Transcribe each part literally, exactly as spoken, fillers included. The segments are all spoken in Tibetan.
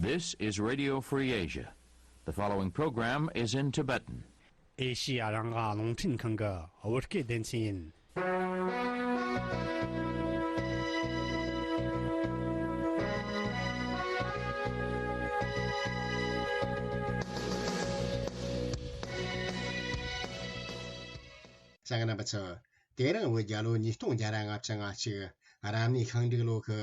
This is Radio Free Asia. The following program is in Tibetan. ཨེ་ཤི་ཡ་རང་དབང་རླུང་འཕྲིན་ཁང་གི་བོད་སྐད་སྡེ་ཚན་ཡིན། ས་གནས་པ་ཚོ། དེ་རིང་བོད་རྒྱལ་ལོ་ཉིས་སྟོང་བརྒྱ་ར་ལྔ་བཅུ་ང་གཅིག་རབ་གནས་ཤིང་འབྲུག་ལོ་གི་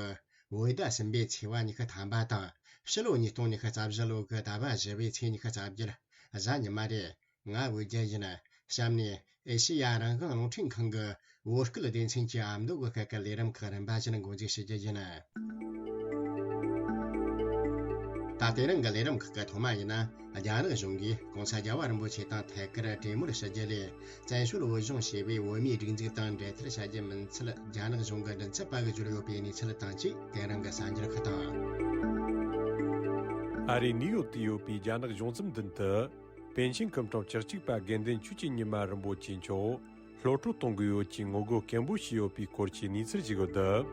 བོད་ཟླ་གསུམ་པའི་ཚེས་པ་ཉི་ཤུ་ཐམ་པ་དང་ཕྱི་ལོ་ཉིས་སྟོང་ཉི་ཤུ་རྩ་བཞི་ལོ་གི་ཟླ་བ་བཞི་པའི་ཚེས་ཉི་ཤུ་རྩ་བརྒྱད་གཟའ་ཉི་མ་རེད། ང་བོད་རྒྱལ་ཡིན། གཤམ་ནས་ཨེ་ཤེ་ཡ་རང་དབང་རླུང་འཕྲིན་ཁང་གི་བོད་སྐད་སྡེ་ཚན་གྱི་ཨ་མདོ་གི་སྐད་ཀྱི་ལས་རིམ་ཁག་རིམ་པ་བཞིན་འགོ་འཛུགས་ཞུ་རྒྱུ་ཡིན། ད་དེ་རིང་གི་ལས་རིམ་ཁག་གི་ཐོག་མ་ཡིན་ན། རྒྱ་ནག་གཞུང་གིས་༸གོང་ས་༸རྒྱལ་བ་རིན་པོ་ཆེ་དང་ཐད་ཀར་གྲོས་མོལ་ཞུ་རྒྱུ་ལས། བཙན་བྱོལ་བོད་གཞུང་ཞེས་པའི་བོད་མིའི་སྒྲིག་འཛུགས་དང་འབྲེལ་མཐུད་བྱ་རྒྱུ་མིན་ཚུལ་རྒྱ་ནག་གཞུང་གི་མགྲིན་ཚབ་པ་གིས་བརྗོད་ཡོད་པའི་གནས་ཚུལ་དང་བཅས། དེ་རིང་གི་གསར་འགྱུར་ཁག་དང་། ཨ་རིའི་ནིའུ་ཡོག་ཏུ་ཡོད་པའི་རྒྱ་ནག་གཞུང་ཚབ་མདུན་དུ། པཎ་ཆེན་སྐུ་ཕྲེང་བཅུ་གཅིག་པ་དགེ་འདུན་ཆོས་ཀྱི་ཉི་མ་རིན་པོ་ཆེ་མཆོག་གློད་བཀྲོལ་གཏོང་གི་ཡོད་ཅེས་ངོ་རྒོལ་སྐད་འབོད་བྱས་ཡོད་པའི་སྐོར་གྱི་གནས་ཚུལ་ཞིག་ཡོད་འདུག་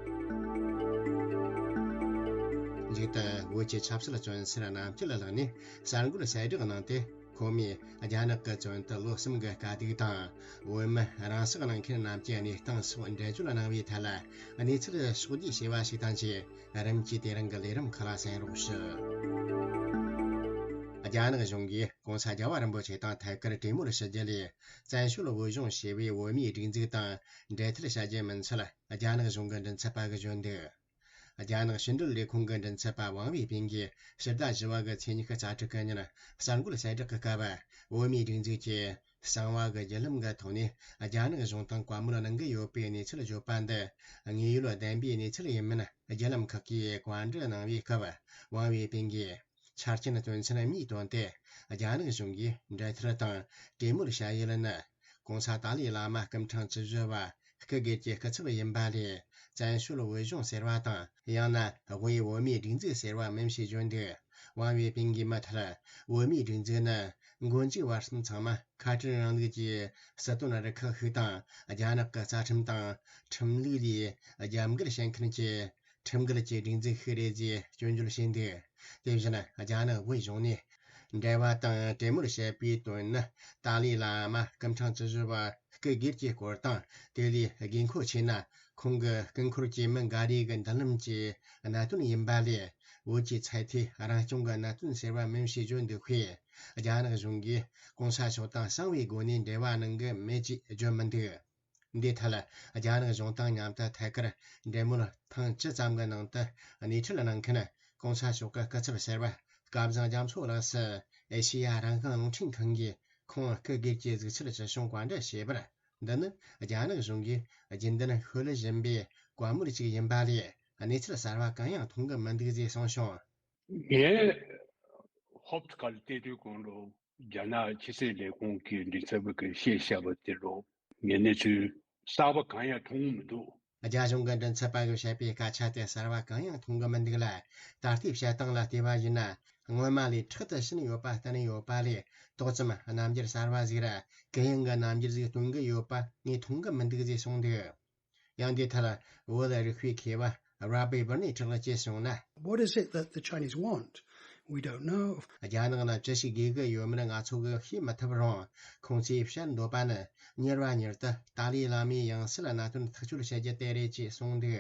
མཇུག་ཏུ་བོད་ཀྱི་ཆབ་སྲིད་བཙོན་ཟུར་རྣམ་རྒྱལ་ལགས་ནས་གསར་འགོད་གསལ་བསྒྲགས་གནང་སྟེ། ཁོ་མོས་རྒྱ་ནག་གི་བཙོན་དུ་ལོ་གསུམ་གྱི་དཀའ་སྡུག་དང་། བོད་མི་རང་སྲོག་གནང་མཁན་རྣམས་ཀྱི་གནས་སྟངས་སོགས་འགྲེལ་བརྗོད་གནང་བའི་ཐད་ལ། གནས་ཚུལ་ཕྱོགས་བསྡུས་བྱས་པ་ཞིག་དང་བཅས། རིམ་གྱིས་དེ་རིང་གི་ལས་རིམ་ཁག་ལ་གསན་རོགས་ཞུ། རྒྱ་ནག་གཞུང་གིས་༸གོང་ས་༸རྒྱལ་བ་རིན་པོ་ཆེ་དང་ཐད་ཀར་གྲོས་མོལ་ཞུ་རྒྱུ་ལས། བཙན་བྱོལ་བོད་གཞུང་ཞེས་པའི་བོད་མིའི་སྒྲིག་འཛུགས་དང་འབྲེལ་མཐུད་བྱ་རྒྱུ་མིན་ཚུལ་རྒྱ་ནག་གཞུང་གི་མགྲིན་ཚབ་པ་གིས་བརྗོད་འདུག་རྒྱ་ནག་ཕྱི་འབྲེལ་ལས་ཁུངས་ཀྱི་མགྲིན་ཚབ་པ་ཝང་ཝེ་པིན་གྱིས་ཕྱི་ཟླ་བཞི་པ་གི་ཚེས་ཉི་ཤུ་རྩ་དྲུག་གི་ཉིན་གསར་འགོད་གསལ་བསྒྲགས་ཀྱི་སྐབས། བོད་མིའི་སྒྲིག་འཛུགས་ཀྱི་གསང་བ་གི་བརྒྱུད་ལམ་གྱི་ཐོག་ནས་རྒྱ་ནག་གཞུང་དང་བཀའ་མོལ་གནང་གི་ཡོད་པའི་གནས་ཚུལ་བརྗོད་པ་འདི། དངོས་ཡོད་ལྡན་པའི་གནས་ཚུལ་ཡིན་མིན་བརྒྱུད་ལམ་ཁག་གིས་བཀའ་འདྲི་གནང་བའི་སྐབས། ཝང་ཝེ་པིན་གྱིས། ཆ་རྐྱེན་དོན་ཚན་གཉིས་བཏོན་ཏེ། རྒྱ་ནག་གཞུང་གིས་འབྲེལ་མཐུད་དང་གྲོས་མོལ་བྱ་ཡུལ་ནི། ༸གོང་ས་ཏཱ་ལའི་བླ་མ་སྐུ་ཕྲེང་བཅུ་བཞི་པ་སྐུ་སྒེར་གྱི་སྐུ་ཚབ་ཡིན་པ་ལས། བཙན་བྱོལ་བོད་གཞུང་ཟེར་བ་དང་། ཡང་ན་དབུས་བོད་མིའི་སྒྲིག་འཛུགས་ཟེར་བ་མིན་ཞེས་བརྗོད་འདུག་ཝང་ཝེ་པིན་གྱིས་མུ་མཐུད། བོད་མིའི་སྒྲིག་འཛུགས་ནི། མགོ་མཇུག་བར་གསུམ་ཚང་མ་ཁ་བྲལ་རིང་ལུགས་ཀྱི་སྲིད་དོན་རུ་ཁག་ཤིག་དང་། རྒྱ་ནག་གི་རྩ་ཁྲིམས་དང་ཁྲིམས་ལུགས་ལས་རྒྱབ་འགལ་བྱེད་མཁན་གྱི་ཁྲིམས་འགལ་གྱི་སྒྲིག་འཛུགས་ཤིག་རེད་ཅེས་སྐྱོན་བརྗོད་བྱས་འདུག་དེ་བཞིན་རྒྱ་ནག་དབུས་གཞུང་ནས་འབྲེལ་བ་དང་གྲོས་མོལ་བྱེད་པའི་དོན་ནི། ཏཱ་ལའི་བླ་མ་སྐུ་ཕྲེང་བཅུ་བཞི་པ་སྐུ་སྒེར་གྱི་སྐོར་དང་། དེ་ལས་དགོས་མཁོ་ཆེ་ན་ཁོང་གི་སྐུ་འཁོར་གྱི་མི་འགའ་རེ་གི་མདུན་ལམ་གྱི་གནད་དོན་ཡིན་པ་ལས། བོད་ཀྱི་ཚད་མཐོའི་རང་སྐྱོང་གི་གནད་དོན་ཟེར་བ་མིན་ཞེས་བརྗོད་འདུག་པས། རྒྱ་ནག་གཞུང་གིས་༸གོང་ས་མཆོག་དང་གསང་བའི་སྒོ་ནས་འབྲེལ་བ་གནང་གི་མེད་ཅེས་བརྗོད་མི་འདུག་འདིའི་ཐད། རྒྱ་ནག་གཞུང་དང་མཉམ་དུ་ཐད་ཀར་འབྲེལ་མོལ་ཐེངས་བཅུ་ཙམ་གྱི་ནང་དུ། སྣེ་ཁྲིད་གནང་མཁན་༸གོང་ས་མཆོག་གི་སྐུ་ཚབ་ཟུར་པ་སྐལ་བཟང་རྒྱ་མཚོ་ལགས་སུ། ཨེ་ཤེ་ཡ་རང་དབང་རླུང་འཕྲིན་ཁང་གིས་ཁོང་སྐུ་སྒེར་གྱི་གཟིགས་ཚུལ་ཅི་བྱུང་བཀའ་འདྲི་བྱས་པར། འདི་ནི་རྒྱ་ནག་གཞུང་གིས་རྒྱུན་ལྡན་ཤོད་ལུགས་བཞིན་པའི་བཀའ་མོལ་ཅིག་ཡིན་པ་ལས། གནས་ཚུལ་གསར་བ་གང་ཡང་མཐོང་གི་མི་འདུག་ཅེས་གསུངས་བྱུང་། ངས་ཧོབ་ཁ་ལ་བལྟས་དུས་གོང་ལོ། རྒྱ་ནག་ཕྱི་སྲིད་ལས་ཁུངས་ཀྱི་མགྲིན་ཚབ་པ་གིས་བཤད་བཞག་པ་དེ་ལོ། ངས་གནས་ཚུལ་གསར་པ་གང་ཡང་མཐོང་མི་འདུག་རྒྱ་གཞུང་གི་མགྲིན་ཚབ་པ་གིས་བཤད་པའི་སྐད་ཆ་དེ་གསར་བ་གང་ཡང་མཐོང་གི་མི་འདུག་ལ། ད་ལྟའི་བཤད་སྟངས་ལ་བལྟས་པ་ཡིན་ན། སྔོན་མ་ལས་ཕྲག་ཏུ་ཕྱིན་ཡོད་པ་བསྟན་ཡོད་པ་ལས། ཏོག་ཙམ་རྣམ་འགྱུར་གསར་བ་ཟིག་ར། གུ་ཡངས་ཀྱི་རྣམ་འགྱུར་ཟིག་སྟོན་གི་ཡོད་པ་ངས་མཐོང་གི་མི་འདུག་ཅེས་གསུངས་འདུག་ཡང་འདིའི་ཐད་བོད་རིག་པའི་མཁས་པ་Robbie Burney་ཁྲི་ལ་ཅེས་གསུངས་ན། What is it that the Chinese want? We don't know. རྒྱ་ནག་ལ་ཅི་ཞིག་དགོས་ཀྱི་ཡོད་མེད་ང་ཚོ་གིས་ཤེས་མི་ཐུབ་རུང་། ཁོང་ཚོས་བཤད་འདོད་པ་ནི། མྱུར་བ་མྱུར་དུ་ཏཱ་ལའི་བླ་མའི་ཡང་སྲིད་གནད་དོན་ཐག་གཅོད་བྱེད་རྒྱུ་དེ་རེད་ཅེས་གསུངས་འདུག་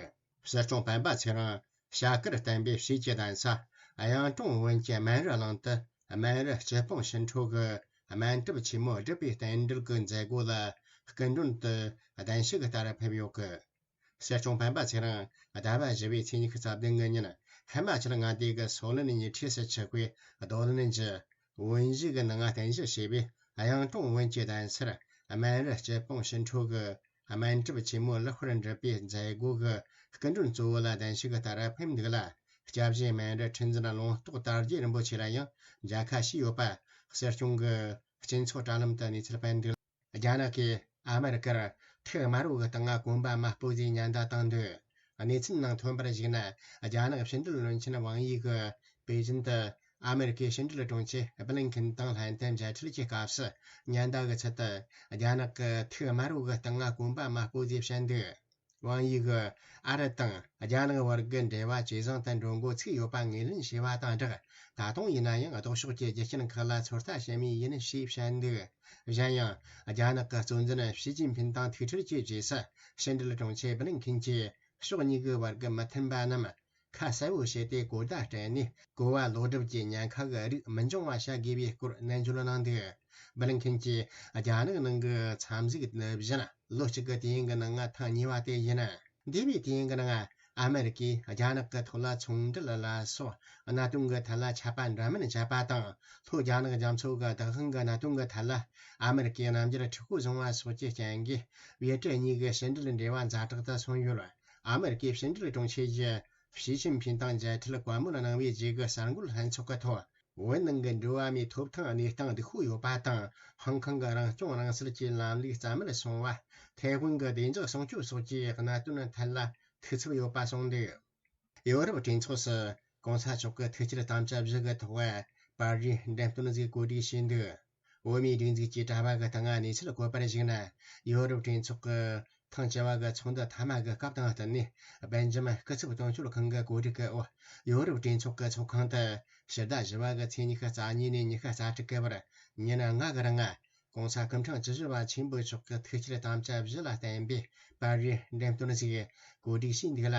སྲིད་སྐྱོང་སྤེན་པ་ཚེ་རིང་། བྱ་དཀར་བསྟན་པའི་ཞེས་ཀྱི་གདན་ས། གཡང་གྲོང་བོན་གྱི་སྨན་རི་གླིང་དུ། སྨན་རི་སྤྱི་སྤུངས་ཞིང་ཁྲོད་ཀྱི་སྨན་སྒྲུབ་ཆེན་མོ་སྒྲུབ་པའི་རྟེན་འབྲེལ་གྱི་མཛད་སྒོ་ལ་སྐུ་མགྲོན་དུ་གདན་ཞུ་གི་ལྟར་ཕེབས་ཡོད་གི། སྲིད་སྐྱོང་སྤེན་པ་ཚེ་རིང་ཟླ་བ་བཞི་པའི་ཚེས་ཉི་ཤུ་རྩ་བདུན་གི་ཉིན། ཧི་མ་ཅལ་མངའ་སྡེ་གི་སོ་ལན་ཉི་ཁྲིས་སུ་ཆགས་པའི་རྡོ་ལན་གྱི་བོན་གཞིས་ཀྱི་ནང་རྟེན་གཞི་བྱས་པའི་གཡང་གྲོང་བོན་གྱི་གདན་སར། སྨན་རི་སྤྱི་སྤུངས་ཞིང་ཁྲོད་ཀྱི་སྨན་སྒྲུབ་ཆེན་མོ་ལེགས་པར་འགྲུབ་པའི་མཛད་སྒོ་གི་སྐུ་མགྲོན་གཙོ་བོ་ལ་གདན་ཞུ་གི་ལྟར་ཕེབས་འདུག་ལ། སྐྱབས་རྗེ་སྨན་རི་ཁྲི་འཛིན་ལུང་རྟོགས་དར་རྒྱས་རིན་པོ་ཆེ་ལ་ཡང་མཇལ་ཁ་ཞུས་ཡོད་པ། སྲིད་སྐྱོང་གི་སྤྱི་ཚོགས་དྲ་ལམ་དུ་གནས་ཚུལ་སྤེལ་འདུག་རྒྱ་ནག་གིས་ཨ་མེ་རི་ཀར་ཐུགས་དམར་བོ་གི་སྟེང་ང་གོན་པ་དམར་པོ་ཟིག་ཉེན་བརྡ་བཏང་འདུག་གནས་ཚུལ་ནང་ཐོན་པར་གཞིགས་ན། རྒྱ་ནག་ཕྱི་འབྲེལ་བློན་ཆེན་ཝང་ཡི་གིས་པེ་ཅིན་དུ་ཨ་མེ་རི་ཀའི་ཕྱི་འབྲེལ་དྲུང་ཆེ་བྷི་ལིན་ཁིན་དང་ལྷན་དུ་མཇལ་འཕྲད་ཀྱི་སྐབས་སུ། ཉེན་བརྡ་གི་ཚུལ་དུ་རྒྱ་ནག་གིས་ཐུགས་དམར་བོ་གི་སྟེང་ང་གོན་པ་དམར་པོ་ཟིག་བྱིན་འདུག་ཝང་དབྱི་གིས་ཨ་རི་དང་རྒྱ་ནག་བར་གྱི་འབྲེལ་བ་ཇེ་བཟང་དུ་འགྲོ་འགོ་ཚུགས་ཡོད་པ་ངོས་ལེན་བྱས་པ་དང་སྦྲགས། ད་དུང་ཡིན་ན་ཡང་ལྡོག་ཕྱོགས་ཀྱི་རྒྱུ་རྐྱེན་ཁག་ལ་ཚོད་ལྟ་བྱེད་མུས་ཡིན་ཞེས་བཤད་འདུག་གཞན་ཡང་རྒྱ་ནག་གི་གཙོ་འཛིན་ཞི་ཅིན་ཕིན་དང་ཐུག་འཕྲད་ཀྱི་རྗེས་སུ་ཕྱི་འབྲེལ་དྲུང་ཆེ་བྷི་ལིན་ཁིན་གྱིས་ཕྱོགས་གཉིས་ཀྱི་བར་གྱི་མི་མཐུན་པ་རྣམས་ཁ་གསལ་བོ་བྱས་ཏེ་གོ་བརྡ་སྤྲད་ནས་གོ་བ་ལོག་སྒྲུབ་ཀྱི་ཉེན་ཁ་གི་རིགས་མི་འབྱུང་བ་བྱ་དགོས་པའི་སྐོར་ནན་བརྗོད་གནང་འདུག་བྷི་ལིན་ཁིན་གྱིས་རྒྱ་ནག་ནང་གི་འཚམས་གཟིགས་ནུབ་བཞིན་ལོ་གཅིག་གི་དུས་ཡུན་གྱི་ནང་ང་ཐེངས་གཉིས་པ་དེ་ཡིན། འདས་པའི་དུས་ཡུན་གྱི་ནང་ང་ཨ་མེ་རི་ཀས་རྒྱ་ནག་གི་ཐོག་ལ་ཚོང་འབྲེལ་ལ་སོགས་གནད་དོན་གྱི་ཐད་ལ་ཆད་པ་འདྲ་མིན་བཅད་པ་དང་། ལྷོ་རྒྱ་ནག་རྒྱ་མཚོ་གི་བདག་དབང་གི་གནད་དོན་གྱི་ཐད་ལ་ཨ་མེ་རི་ཀས་རྣམ་འགྱུར་མཁྲེགས་པོ་བཟུང་བ་སོགས་ཀྱི་རྐྱེན་གྱིས་ཝེ་ཀྲི་གཉིས་ཀྱི་ཕྱི་འབྲེལ་འབྲེལ་བ་ཛ་དྲག་ཏུ་སོང་ཡོད། ཨ་མེ་རི་ཀའི་ཕྱི་འབྲེལ་དྲུང་ཆེ་ཡིས་ཞི་ཅིན་ཕིན་དང་མཇལ་འཕྲད་བཀའ་མོལ་གནང་བའི་རྗེས་ཀྱི་གསར་འགོད་ལྷན་ཚོགས་ཀྱི་ཐོག་བོད་ནང་གི་འགྲོ་བ་མིའི་ཐོབ་ཐང་གནས་སྟངས་སྡུག་པོ་ཡོད་པ་དང་། ཧོང་ཀོང་གི་རང་སྐྱོང་རང་སྲིད་ཀྱི་ལམ་ལུགས་རྩ་མེད་སོང་བ། ཐའེ་ཝན་གྱི་བདེ་འཇགས་སྲུང་སྐྱོབ་སོགས་ཀྱི་གནད་དོན་ཐད་ལ་ཐུགས་འཚབ་ཡོད་པ་གསུངས་འདུག་ཡོ་རོབ་གྲོས་ཚོགས་སུ་གོང་ས་མཆོག་གི་ཐུགས་བསྐྱེད་དམ་བཅའ་བཞི་གི་ཐོག་བར་རིས་འགྲེམས་སྟོན་ཞིག་གོ་སྒྲིག་བྱས་འདུག་བོད་མིའི་སྒྲིག་འཛུགས་ཀྱི་དྲ་བ་གི་སྟེང་གནས་ཚུལ་བཀོད་པར་གཞིགས་ན། ཡོ་རོབ་གྲོས་ཚོགས་ཀྱི་ཐེངས་བཅུ་བ་གི་ཚོགས་འདུ་མཐའ་མ་གི་སྐབས་དང་བསྟུན་ནས། སྦེལ་ཇམ་སྐུ་ཚབ་དོན་གཅོད་ཁང་གི་གོ་སྒྲིག་གི་འོག་ཡོ་རོབ་གྲོས་ཚོགས་ཀྱི་ཚོགས་ཁང་དུ་ཕྱི་ཟླ་བཞི་བ་གི་ཚེས་ཉི་ཤུ་རྩ་གཉིས་ནས་ཉི་ཤུ་རྩ་དྲུག་གི་བར་ཉིན་ལྔ་གི་རིང་ང་། གོང་ས་སྐུ་ཕྲེང་བཅུ་བཞི་པ་ཆེན་པོ་མཆོག་གི་ཐུགས་བསྐྱེད་དམ་བཅའ་བཞི་ལ་བརྟེན་པའི་པར་རིས་འགྲེམས་སྟོན་ཞིག་གོ་སྒྲིག་བྱས་འདུག་ལ།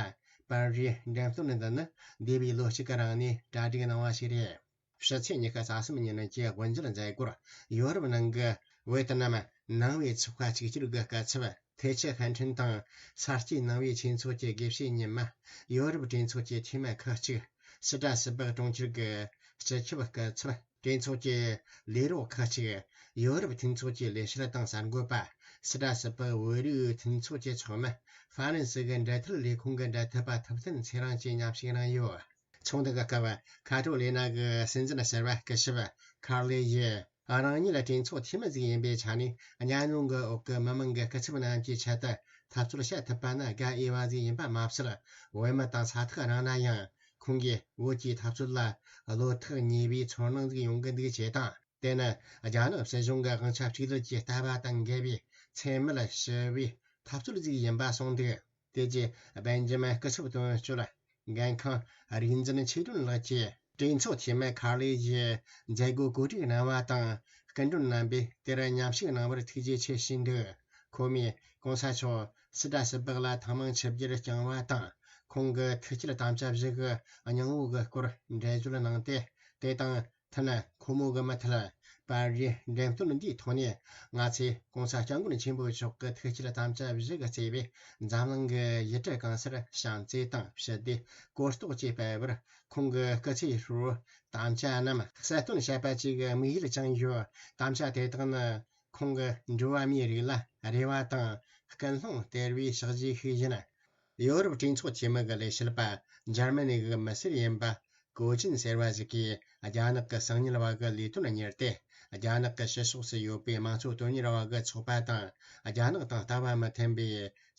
པར་རིས་འགྲེམས་སྟོན་འདི་ནི་འདས་པའི་ལོ་གཅིག་གི་རིང་ནས་གྲ་སྒྲིག་གནང་བ་ཞིག་རེད། ཕྱི་ཚེས་ཉི་ཤུ་རྩ་གསུམ་ཉིན་གྱི་དབུ་འབྱེད་མཛད་སྒོར་ཡོ་རོབ་ནང་གི་ཝེ་ཏི་ནམ་ནང་པའི་ཚོགས་པ་གཅིག་གྱུར་གྱི་སྐུ་ཚབ་ཐེ་ཆི་ཧན་ཁྲིན་དང་། ས་སྐྱེས་ནང་པའི་ཆོས་ཚོགས་ཀྱི་དགེ་བཤེས་ཉི་མ། ཡོ་རོབ་གྲོས་ཚོགས་ཀྱི་འཐུས་མི་ཁག་ཅིག་སི་ཏྲ་སི་པག་གྲོང་ཁྱེར་གྱི་སྤྱི་ཁྱབ་སྐུ་ཚབ། གྲོས་ཚོགས་ཀྱི་ལས་རོགས་ཁག་ཅིག་ཡོ་རོབ་མཐུན་ཚོགས་ཀྱི་ལས་བྱེད་དང་གསར་འགོད་པ། སི་ཏྲ་སི་པག་བོད་རིགས་མཐུན་ཚོགས་ཀྱི་ཚོགས་མི། ཧྥ་རན་སི་གི་འབྲེལ་མཐུད་ལས་ཁུངས་ཀྱི་འབྲེལ་མཐུད་པ་ཐུབ་བསྟན་ཚེ་རིང་བཅས་མཉམ་ཞུགས་གནང་ཡོད། ཚོགས་འདུ་གི་སྐབས། ཁ་ཏྲོ་ལེ་ན་གི་སྲིད་འཛིན་ཟུར་པ་སྐུ་ཞབས་ཁར་ལེ་ཡིས། རང་ཉིད་ལ་གྲོས་ཚོགས་འཐུས་མི་ཟིག་ཡིན་པའི་ཆ་ནས། གཉའ་གནོན་གྱི་འོག་གི་མི་མང་གི་སྐུ་ཚབ་རྣམས་ཀྱི་ཆེད་དུ་འཐབ་རྩོད་བྱེད་ཐུབ་པ་ནི་དགའ་འོས་པ་ཟིག་ཡིན་པ་མ་ཟད། བོད་མི་དང་ས་ཐག་རིང་ན་ཡང་། ཁོང་གིས་བོད་ཀྱི་འཐབ་རྩོད་ལ་བློ་ཐག་ཉེ་བའི་ཚོར་སྣང་ཟིག་ཡོང་གི་འདུག་ཅེས་དང་། དེ་ནི་རྒྱ་ནག་སྲིད་གཞུང་གི་དབང་ཆ་གཅིག་སྡུད་ཀྱི་ལྟ་བ་དང་འགལ་བའི་ཚད་མེད་ཞི་བའི་འཐབ་རྩོད་ཅིག་ཡིན་པ་གསུངས་འདུག་དེ་རྗེས་སྦེལ་ཇམ་སྐུ་ཚབ་དོན་གཅོད་འགན་ཁང་རིག་འཛིན་ཆོས་སྒྲོན་ལགས་ཀྱིས། གྲོས་ཚོགས་འཐུས་མི་ཁར་ལེ་ཡིས་མཛད་སྒོ་གོ་སྒྲིག་གནང་བ་དང་། སྐུ་མགྲོན་རྣམ་པས་དེར་མཉམ་ཞུགས་གནང་བར་ཐུགས་རྗེ་ཆེ་ཞུས་འདུག་ཁོ་མོས་གོང་ས་མཆོག་སི་ཏྲ་སི་པག་ལ་ཐེངས་མང་ཆིབས་བསྒྱུར་བསྐྱངས་བ་དང་། ཁོང་གི་ཐུགས་བསྐྱེད་དམ་བཅའ་བཞི་གི་སྙིང་བོ་གི་སྐོར་འགྲེལ་བརྗོད་གནང་སྟེ། དེ་དང་མཐུན། ཁོ་མོ་གི་མུ་མཐུད་པར་རིས་འགྲེམས་སྟོན་འདིའི་ཐོག་ནས། ང་ཚོས་གོང་ས་སྐྱབས་མགོན་ཆེན་པོ་མཆོག་གི་ཐུགས་བསྐྱེད་དམ་བཅའ་བཞི་གིས་གཙོས་པའི་འཛམ་གླིང་གི་ཡུལ་གྲུ་གང་སར་བྱམས་བརྩེ་དང་ཞི་བདེ་གོ་རྟོགས་བཅས་སྤེལ་བར། ཁོང་གི་སྐུ་ཚེ་ཧྲིལ་པོར་དམ་བཅའ་རྣམས་གསལ་སྟོན་བྱེད་པ་བཅས་ཀྱི་དམིགས་ཡུལ་བཅངས་ཡོད། དམ་བཅའ་དེ་དག་ནི་ཁོང་གི་འགྲོ་བ་མིའི་རིགས་ལ་རེ་བ་དང་ཀུན་སློང་སྟེར་བའི་ཕྱག་རྗེས་ཤིག་ཡིན། ཡོ་རོབ་གྲོས་ཚོགས་འཐུས་མི་གི་ལས་བྱེད་པ། འཇར་མ་ནི་གི་མི་སེར་ཡིན་པ་ཀོ་ཅིན་ཟེར་བ་ཞིག་གིས། རྒྱ་ནག་གི་གསང་ཉུལ་བ་གི་ལས་དོན་གཉེར་ཏེ། རྒྱ་ནག་གི་ཕྱི་ཕྱོགས་སུ་ཡོད་པའི་དམངས་གཙོ་དོན་གཉེར་བ་གི་ཚོགས་པ་དང་། རྒྱ་ནག་དང་ལྟ་བ་མི་མཐུན་པའི་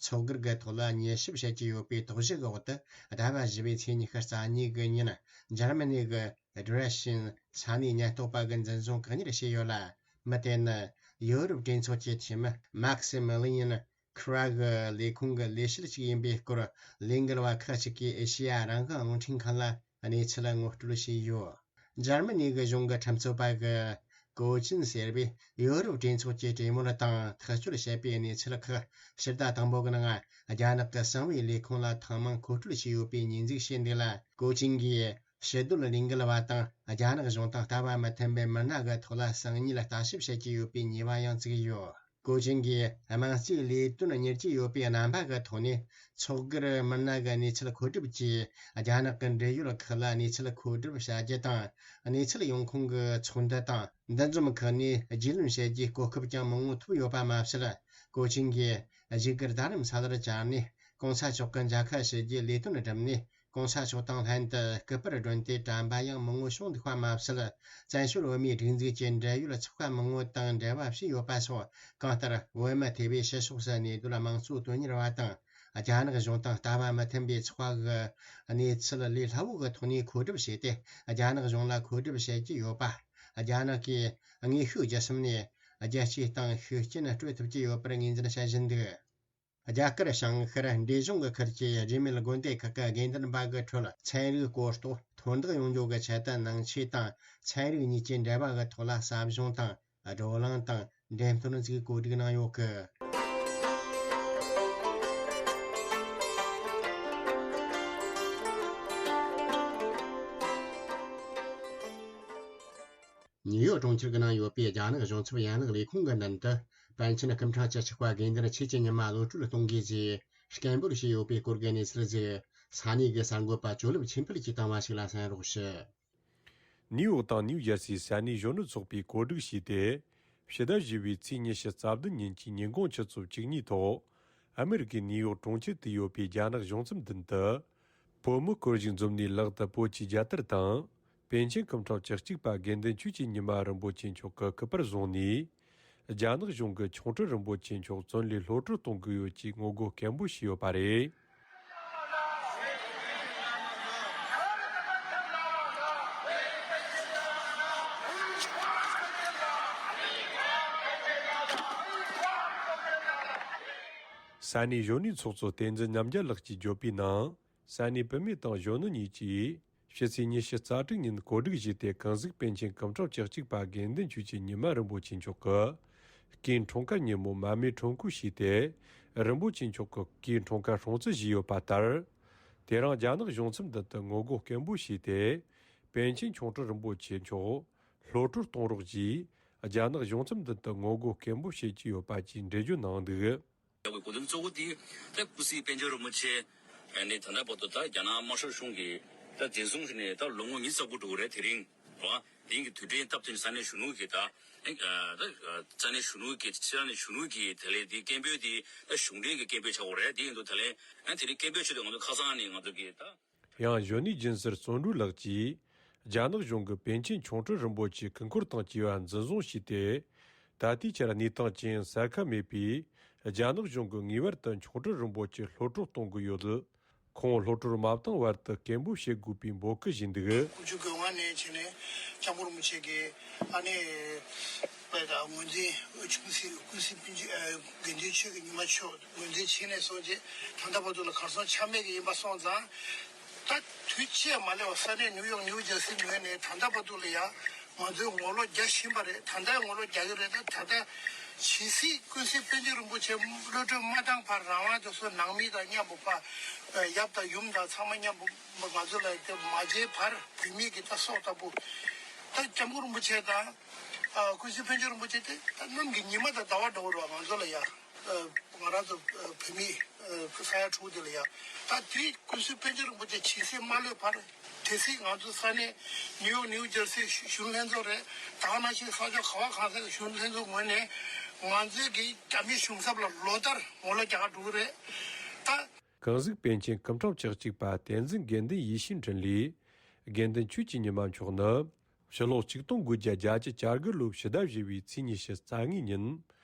ཚོགས་སྒེར་གི་ཐོག་ལ་ཉེས་ཞིབ་བྱེད་ཀྱི་ཡོད་པའི་དོགས་གཞི་གི་འོག་ཏུ། ཟླ་བ་བཞི་པའི་ཚེས་ཉི་ཤུ་རྩ་གཉིས་གི་ཉིན། འཇར་མ་ནི་གི་ཌི་རེ་ཤིན་ས་གནས་ཉེན་རྟོག་པ་གིས་འཛིན་བཟུང་བཀག་ཉར་བྱས་ཡོད་ལ། མི་དེ་ནི་ཡོ་རོབ་གྲོས་ཚོགས་ཀྱི་འཐུས་མི་མཱག་སི་མི་ལི་ཡན་ཁུ་ར་གི་ལས་ཁུངས་ཀྱི་ལས་བྱེད་ཅིག་ཡིན་པའི་སྐོར། ལས་འགུལ་བ་ཁག་ཅིག་གིས་ཨེ་ཤེ་ཡ་རང་དབང་རླུང་འཕྲིན་ཁང་ལ་གནས་ཚུལ་ངོ་སྤྲོད་བྱས་ཡོད། འཇར་མ་ནི་གི་གཞུང་གི་ཁྲིམས་རྩོད་པ་གི་ཀོ་ཅིན་ཟེར་བས། ཡོ་རོབ་གྲོས་ཚོགས་ཀྱིས་གྲོས་མོལ་དང་ཐག་གཅོད་བྱས་པའི་གནས་ཚུལ་ཁག་ཕྱི་ཟླ་དང་པོ་གི་ནང་རྒྱ་ནག་གི་གསང་བའི་ལས་ཁུངས་ལ་ཐེངས་མང་མཁོ་སྤྲོད་བྱས་ཡོད་པའི་ཉེས་འཛུགས་བྱས་འདུག་ལ། ཀོ་ཅིན་གྱིས་ཕྱི་སྡོད་ལས་འགུལ་བ་དང་རྒྱ་ནག་གཞུང་དང་ལྟ་བ་མི་མཐུན་པའི་མི་སྣ་གི་ཐོག་ལ་གསང་ཉུལ་ལྟ་ཞིབ་བྱེད་ཀྱི་ཡོད་པའི་ཉེས་པ་ཡང་བཙུགས་ཡོད། ཀོ་ཅིན་གྱིས་དམངས་གཙོའི་ལས་དོན་གཉེར་གྱི་ཡོད་པའི་རྣམ་པ་གི་ཐོག་ནས། ཚོགས་སྒེར་མི་སྣ་གི་གནས་ཚུལ་མཁོ་སྒྲུབ་ཀྱིས། རྒྱ་ནག་གི་འབྲེལ་ཡོད་ཁག་ལ་གནས་ཚུལ་མཁོ་སྒྲུབ་བྱ་རྒྱུ་དང་། གནས་ཚུལ་ཡོང་ཁུངས་ཀྱི་ཚོགས་འདུ་དང་། འདུ་འཛོམས་ཁག་ནས་རྒྱུས་ལོན་བྱེད་རྒྱུའི་གོ་སྐབས་ཀྱང་མང་བོ་ཐོབ་ཡོད་པ་མ་ཟད། ཀོ་ཅིན་གྱིས་བཞུགས་སྒར་རྡ་རམ་ས་ལར་བཅར་ནས། གོང་ས་མཆོག་གི་མཇལ་ཁ་ཞུ་རྒྱུའི་ལས་དོན་བསྒྲུབས་ནས། གོང་ས་མཆོག་དང་ལྷན་དུ་སྐུ་པར་བསྒྲོན་ཏེ་དྲན་པ་ཡང་མང་བོ་བྱུང་འདུག་པ་མ་ཟད། བཙན་བྱོལ་བོད་མིའི་སྒྲིག་འཛུགས་ཀྱི་འབྲེལ་ཡོད་ཚོགས་པ་མང་བོ་དང་འབྲེལ་བ་བྱས་ཡོད་པ་སོགས། གང་ལྟར་བོད་མི་ཐེ་བའི་ཕྱི་ཕྱོགས་སུ་གནས་སྡོད་དམངས་གཙོ་དོན་གཉེར་བ་དང་། རྒྱ་ནག་གཞུང་དང་ལྟ་བ་མི་མཐུན་པའི་ཚོགས་པ་གི་གནས་ཚུལ་ལས་སླ་བོ་གི་ཐོག་ནས་མཁོ་སྒྲུབ་བྱས་ཏེ། རྒྱ་ནག་གཞུང་ལ་མཁོ་སྒྲུབ་བྱེད་ཀྱི་ཡོད་པ། རྒྱ་ནག་གིས་དངོས་ཤུགས་བརྒྱུད་གསུམ་ནས་རྒྱལ་སྤྱིའི་སྟེང་ཤུགས་རྐྱེན་སྤྲོད་ཐུབ་ཀྱི་ཡོད་པར་ངོས་འཛིན་བྱེད་བཞིན་འདུག་རྒྱ་གར་བྱང་ཤར་འབྲས་ལྗོངས་ཀྱི་ཁུལ་གྱི་རིས་མེད་དགོན་སྡེ་ཁག་གི་དགེ་འདུན་པ་གི་ཁྲོད་ཚན་རིག་སྐོར་གཏོགས་མཐོར་འདེགས་ཡོང་རྒྱུ་གི་ཆེད་དུ་ནང་ཆོས་དང་ཚན་རིག་གཉིས་ཀྱི་འབྲེལ་བ་གི་ཐོག་ལ་ཟབ་སྦྱོང་དང་བགྲོ་གླེང་དང་འགྲེམས་སྟོན་ཞིག་གོ་སྒྲིག་གནང་ཡོད་གི། ནིའུ་ཡོག་གྲོང་ཁྱེར་གྱི་ནང་ཡོད་པའི་རྒྱ་ནག་གཞུང་ཚབ་ཡན་ལག་ལས་ཁུངས་ཀྱི་མདུན་དུ། པཎ་ཆེན་སྐུ་ཕྲེང་བཅུ་གཅིག་པ་དགེ་འདུན་ཆོས་ཀྱི་ཉི་མ་གློད་གྲོལ་གཏོང་དགོས་ཞེས་སྐད་འབོད་བྱས་ཡོད་པའི་སྐོར་གྱི་གནས་ཚུལ་ཞིག་ས་གནས་ཀྱི་གསར་འགོད་པ་ཇོ་ལེབ་ཆོས་འཕེལ་གྱིས་བཏང་བ་ཞིག་ལ་གསན་རོགས་ཞུ། ནིའུ་ཡོག་དང་ནིའུ་ཇར་སིའི་ས་གནས་གཞོན་ནུ་ཚོགས་པས་གོ་སྒྲིག་བྱས་ཏེ། ཕྱི་ཟླ་བཞི་པའི་ཚེས་ཉི་ཤུ་རྩ་བདུན་ཉིན་གྱི་ཉིན་གུང་ཆུ་ཚོད་བཅུ་གཉིས་ཐོག་ཨ་མེ་རི་ཀའི་ནིའུ་ཡོག་གྲོང་ཁྱེར་དུ་ཡོད་པའི་རྒྱ་ནག་གཞུང་ཚབ་མདུན་དུ། བོད་མི་སྐོར་ཞིག་འཛོམས་ནས་ལག་ཏུ་བོད་ཀྱི་རྒྱལ་དར་དང་། པཎ་ཆེན་སྐུ་ཕྲེང་བཅུ་གཅིག་པ་དགེ་འདུན་ཆོས་ཀྱི་ཉི་མ་རིན་པོ་ཆེ་མཆོག་གི་སྐུ་པར་བཟུང་ནས། རྒྱ་ནག་གཞུང་གི་ཆོག་ཁྲིགས་རིན་པོ་ཆེ་མཆོག་བཙོན་ལས་གློད་གྲོལ་གཏོང་གི་ཡོད་ཅེས་ངོ་རྒོལ་སྐད་འབོད་བྱས་ཡོད་པ་རེད། ས་གནས་གཞོན་ནུའི་ཚོགས་གཙོ་བསྟན་འཛིན་རྣམ་རྒྱལ་ལགས་ཀྱིས་བརྗོད་པའི་ནང་། ས་གནས་བུད་མེད་དང་གཞོན་ནུ་གཉིས་ཀྱིས་ཕྱི་ཚེས་ཉི་ཤུ་རྩ་དྲུག་ཉིན་གོ་སྒྲིག་བྱས་ཏེ། ཀུན་གཟིགས་པཎ་ཆེན་སྐུ་ཕྲེང་བཅུ་གཅིག་པ་དགེ་འདུན་ཆོས་ཀྱི་ཉི་མ་རིན་པོ་ཆེ་མཆོག་གི་སྐུའི་འཁྲུངས་སྐར་ཉིན་མོ་མར་མེ་ཁྲོམ་སྐོར་བྱས་ཏེ། རིན་པོ་ཆེ་མཆོག་གི་སྐུའི་འཁྲུངས་སྐར་སྲུང་བརྩི་བྱས་ཡོད་པ་ལྟར། དེ་རིང་རྒྱ་ནག་གཞུང་ཚབ་མདུན་དུ་ངོ་རྒོལ་སྐད་འབོད་བྱས་ཏེ། པཎ་ཆེན་ཆོག་ཁྲིགས་རིན་པོ་ཆེ་མཆོག་གློད་གྲོལ་གཏོང་རོགས་ཞེས། རྒྱ་ནག་གཞུང་ཚབ་མདུན་དུ་ངོ་རྒོལ་སྐད་འབོད་བྱེད་ཀྱི་ཡོད་པ་བཅས་འགྲེལ་བརྗོད་གནང་འདུག། ཡག་པོའི་གོ་དོན་གཙོ་བོ་དེ་ད་ཀུན་གཟིགས་པཎ་ཆེན་རིན་པོ་ཆེ་ནི་ད་ལྟ་བར་དུ་ད་རྒྱ་ནག་དམར་ཤོག་གཞུང་གིས་ད་འཛིན་བཟུང་བྱས་ནས་ད་ལོ་ངོ་ཉི་ཤུ་རྩ་དགུ་འགྲོ་གི་རེད། དེ་རིང་རེད་བ། དེ་རིང་གི་དུས་དྲན་སྟབས་བསྟུན་ས་གནས་གཞོན་ནུ་གིས་ད་ད་ས་གནས་གཞོན་ནུ་གིས་ཕྱི་ས་གནས་གཞོན་ནུ་གིས་དེ་ལས་དེ་སྐད་འབོད་དེ་ད་གཞུང་འབྲེལ་གྱི་སྐད་འབོད་ཆགས་ཡོད་རེད། དེ་ཡིན་དུས་ད་ལན་ཨ་དེ་རིང་སྐད་འབོད་ཆེད་དུ་ང་ཚོ་ཁ་སང་ནས་ང་ཚོ་གིས་ད། ཡང་གཞོན་ནུའི་སྦྱིན་སྲེག་བརྩོན་འགྲུས་ལགས་ཀྱིས། རྒྱ་ནག་གཞུང་གིས་པཎ་ཆེན་ཆོག་ཁྲིགས་རིན་པོ་ཆེ་སྐུ་འཁོར་དང་བཅས་པ་འཛིན་བཟུང་བྱས་ཏེ། ད་ལྟའི་ཆར་གནས་སྟངས་ཅི་ཡིན་གསལ་ཁ་མེད་པས། རྒྱ་ནག་གཞུང་གིས་ངེས་པར་དུ་ཆོག་ཁྲིགས་རིན་པོ་ཆེ་གློད་གྲོལ་གཏོང་དགོས་ཡོད། ཁོང་གློད་གྲོལ་མ་བཏང་བར་དུ་སྐད་འབོད་བྱེད་དགོས་པའི་འབོད་སྐུལ་བྱས་འདུག། དགུ་བཅུ་གོ་ལྔ་ནས་བྱས་ནས་སྐྱབས་མགོན་རིན་པོ་ཆེ་གིས་ཨ་ནི་པའི་དང་ངོས་འཛིན་ཆུང་སྲིད་ཀུན་གཟིགས་པཎ་ཆེན་དགེ་འདུན་ཆོས་ཀྱི་ཉི་མ་མཆོག་ངོས་འཛིན་བྱས་ནས་སོང་རྗེས་ད་ལྟ་བར་དུ་ལ་གར་སོང་ཆ་མེད་ཀྱི་ཡིན་པ་སོང་ཙང་། ད་དུས་ཆད་མ་ལས་པ་ས་གནས་ནིའུ་ཡོག་ནིའུ་ཇར་སི་ངོས་ནས་ད་ལྟ་བར་དུ་ལ་ཡང་ང་ཚོས་ངོ་ལོག་རྒྱག་བཞིན་པ་རེད། ད་ལྟ་ངོ་ལོག་རྒྱག་གི་རེད། ད་ད་ལྟ་ཇི་སྲིད་ཀུན་གཟིགས་པཎ་ཆེན་རིན་པོ་ཆེ་གློད་གྲོལ་མ་བཏང་བར་རང་དབང་དེ་ཚོ་ནང་མི་དང་མཉམ་པོ་ཕ་ཡབ་དང་ཡུམ་དང་ཚང་མ་མཉམ་པོ་ང་ཚོ་ལ་དེ་མ་མཇལ་བར་བུད་མེད་ཀྱི་ད་སྲོག་ལྟ་བུ་ད་སྐྱབས་མགོན་རིན་པོ་ཆེ་དང་ཀུན་གཟིགས་པཎ་ཆེན་རིན་པོ་ཆེ་དེ་ད་གནམ་གྱི་ཉི་མ་དང་ཟླ་བ་འདྲ་བོ་རེད་བ། ང་ཚོ་ལ་ཡང་། ང་རང་ཚོ་བོད་མི་ས་ཡ་དྲུག་དེ་ལ་ཡང་ད་དེ་ཀུན་གཟིགས་པཎ་ཆེན་རིན་པོ་ཆེ་ཇི་སྲིད་མ་གློད་བར་དེ་སྲིད་ང་ཚོ་ས་གནས་ནིའུ་ཡོག་ནིའུ་ཇར་སི་གཞོན་ནུ་ལྷན་ཚོགས་རེད། ད་ག་ནང་བཞིན་ས་ཕྱོགས་ག་བ་གང་ས་གི་གཞོན་ནུ་ལྷན་ཚོགས་ངོས་ནས་ང་ཚོའི་གི་རྒྱ་མི་གཞུང་ཚབ་ལ་ལོ་ལྟར་ངོ་ལོག་རྒྱག་ག་འགྲོ་གི་རེད། ད། ཀུན་གཟིགས་པཎ་ཆེན་སྐུ་ཕྲེང་བཅུ་གཅིག་པ་བསྟན་འཛིན་དགེ་འདུན་ཡེ་ཤེས་འཕྲིན་ལས། དགེ་འདུན་ཆོས་ཀྱི་ཉི་མ་མཆོག་ནི། ཕྱི་ལོ་ཆིག་སྟོང་དགུ་བརྒྱ་བརྒྱད་ཅུ་གྱ་དགུ་ལོའི་ཕྱི་ཟླ་བཞི་པའི་ཚེས་ཉི་ཤུ་རྩ་ལྔའི་ཉིན།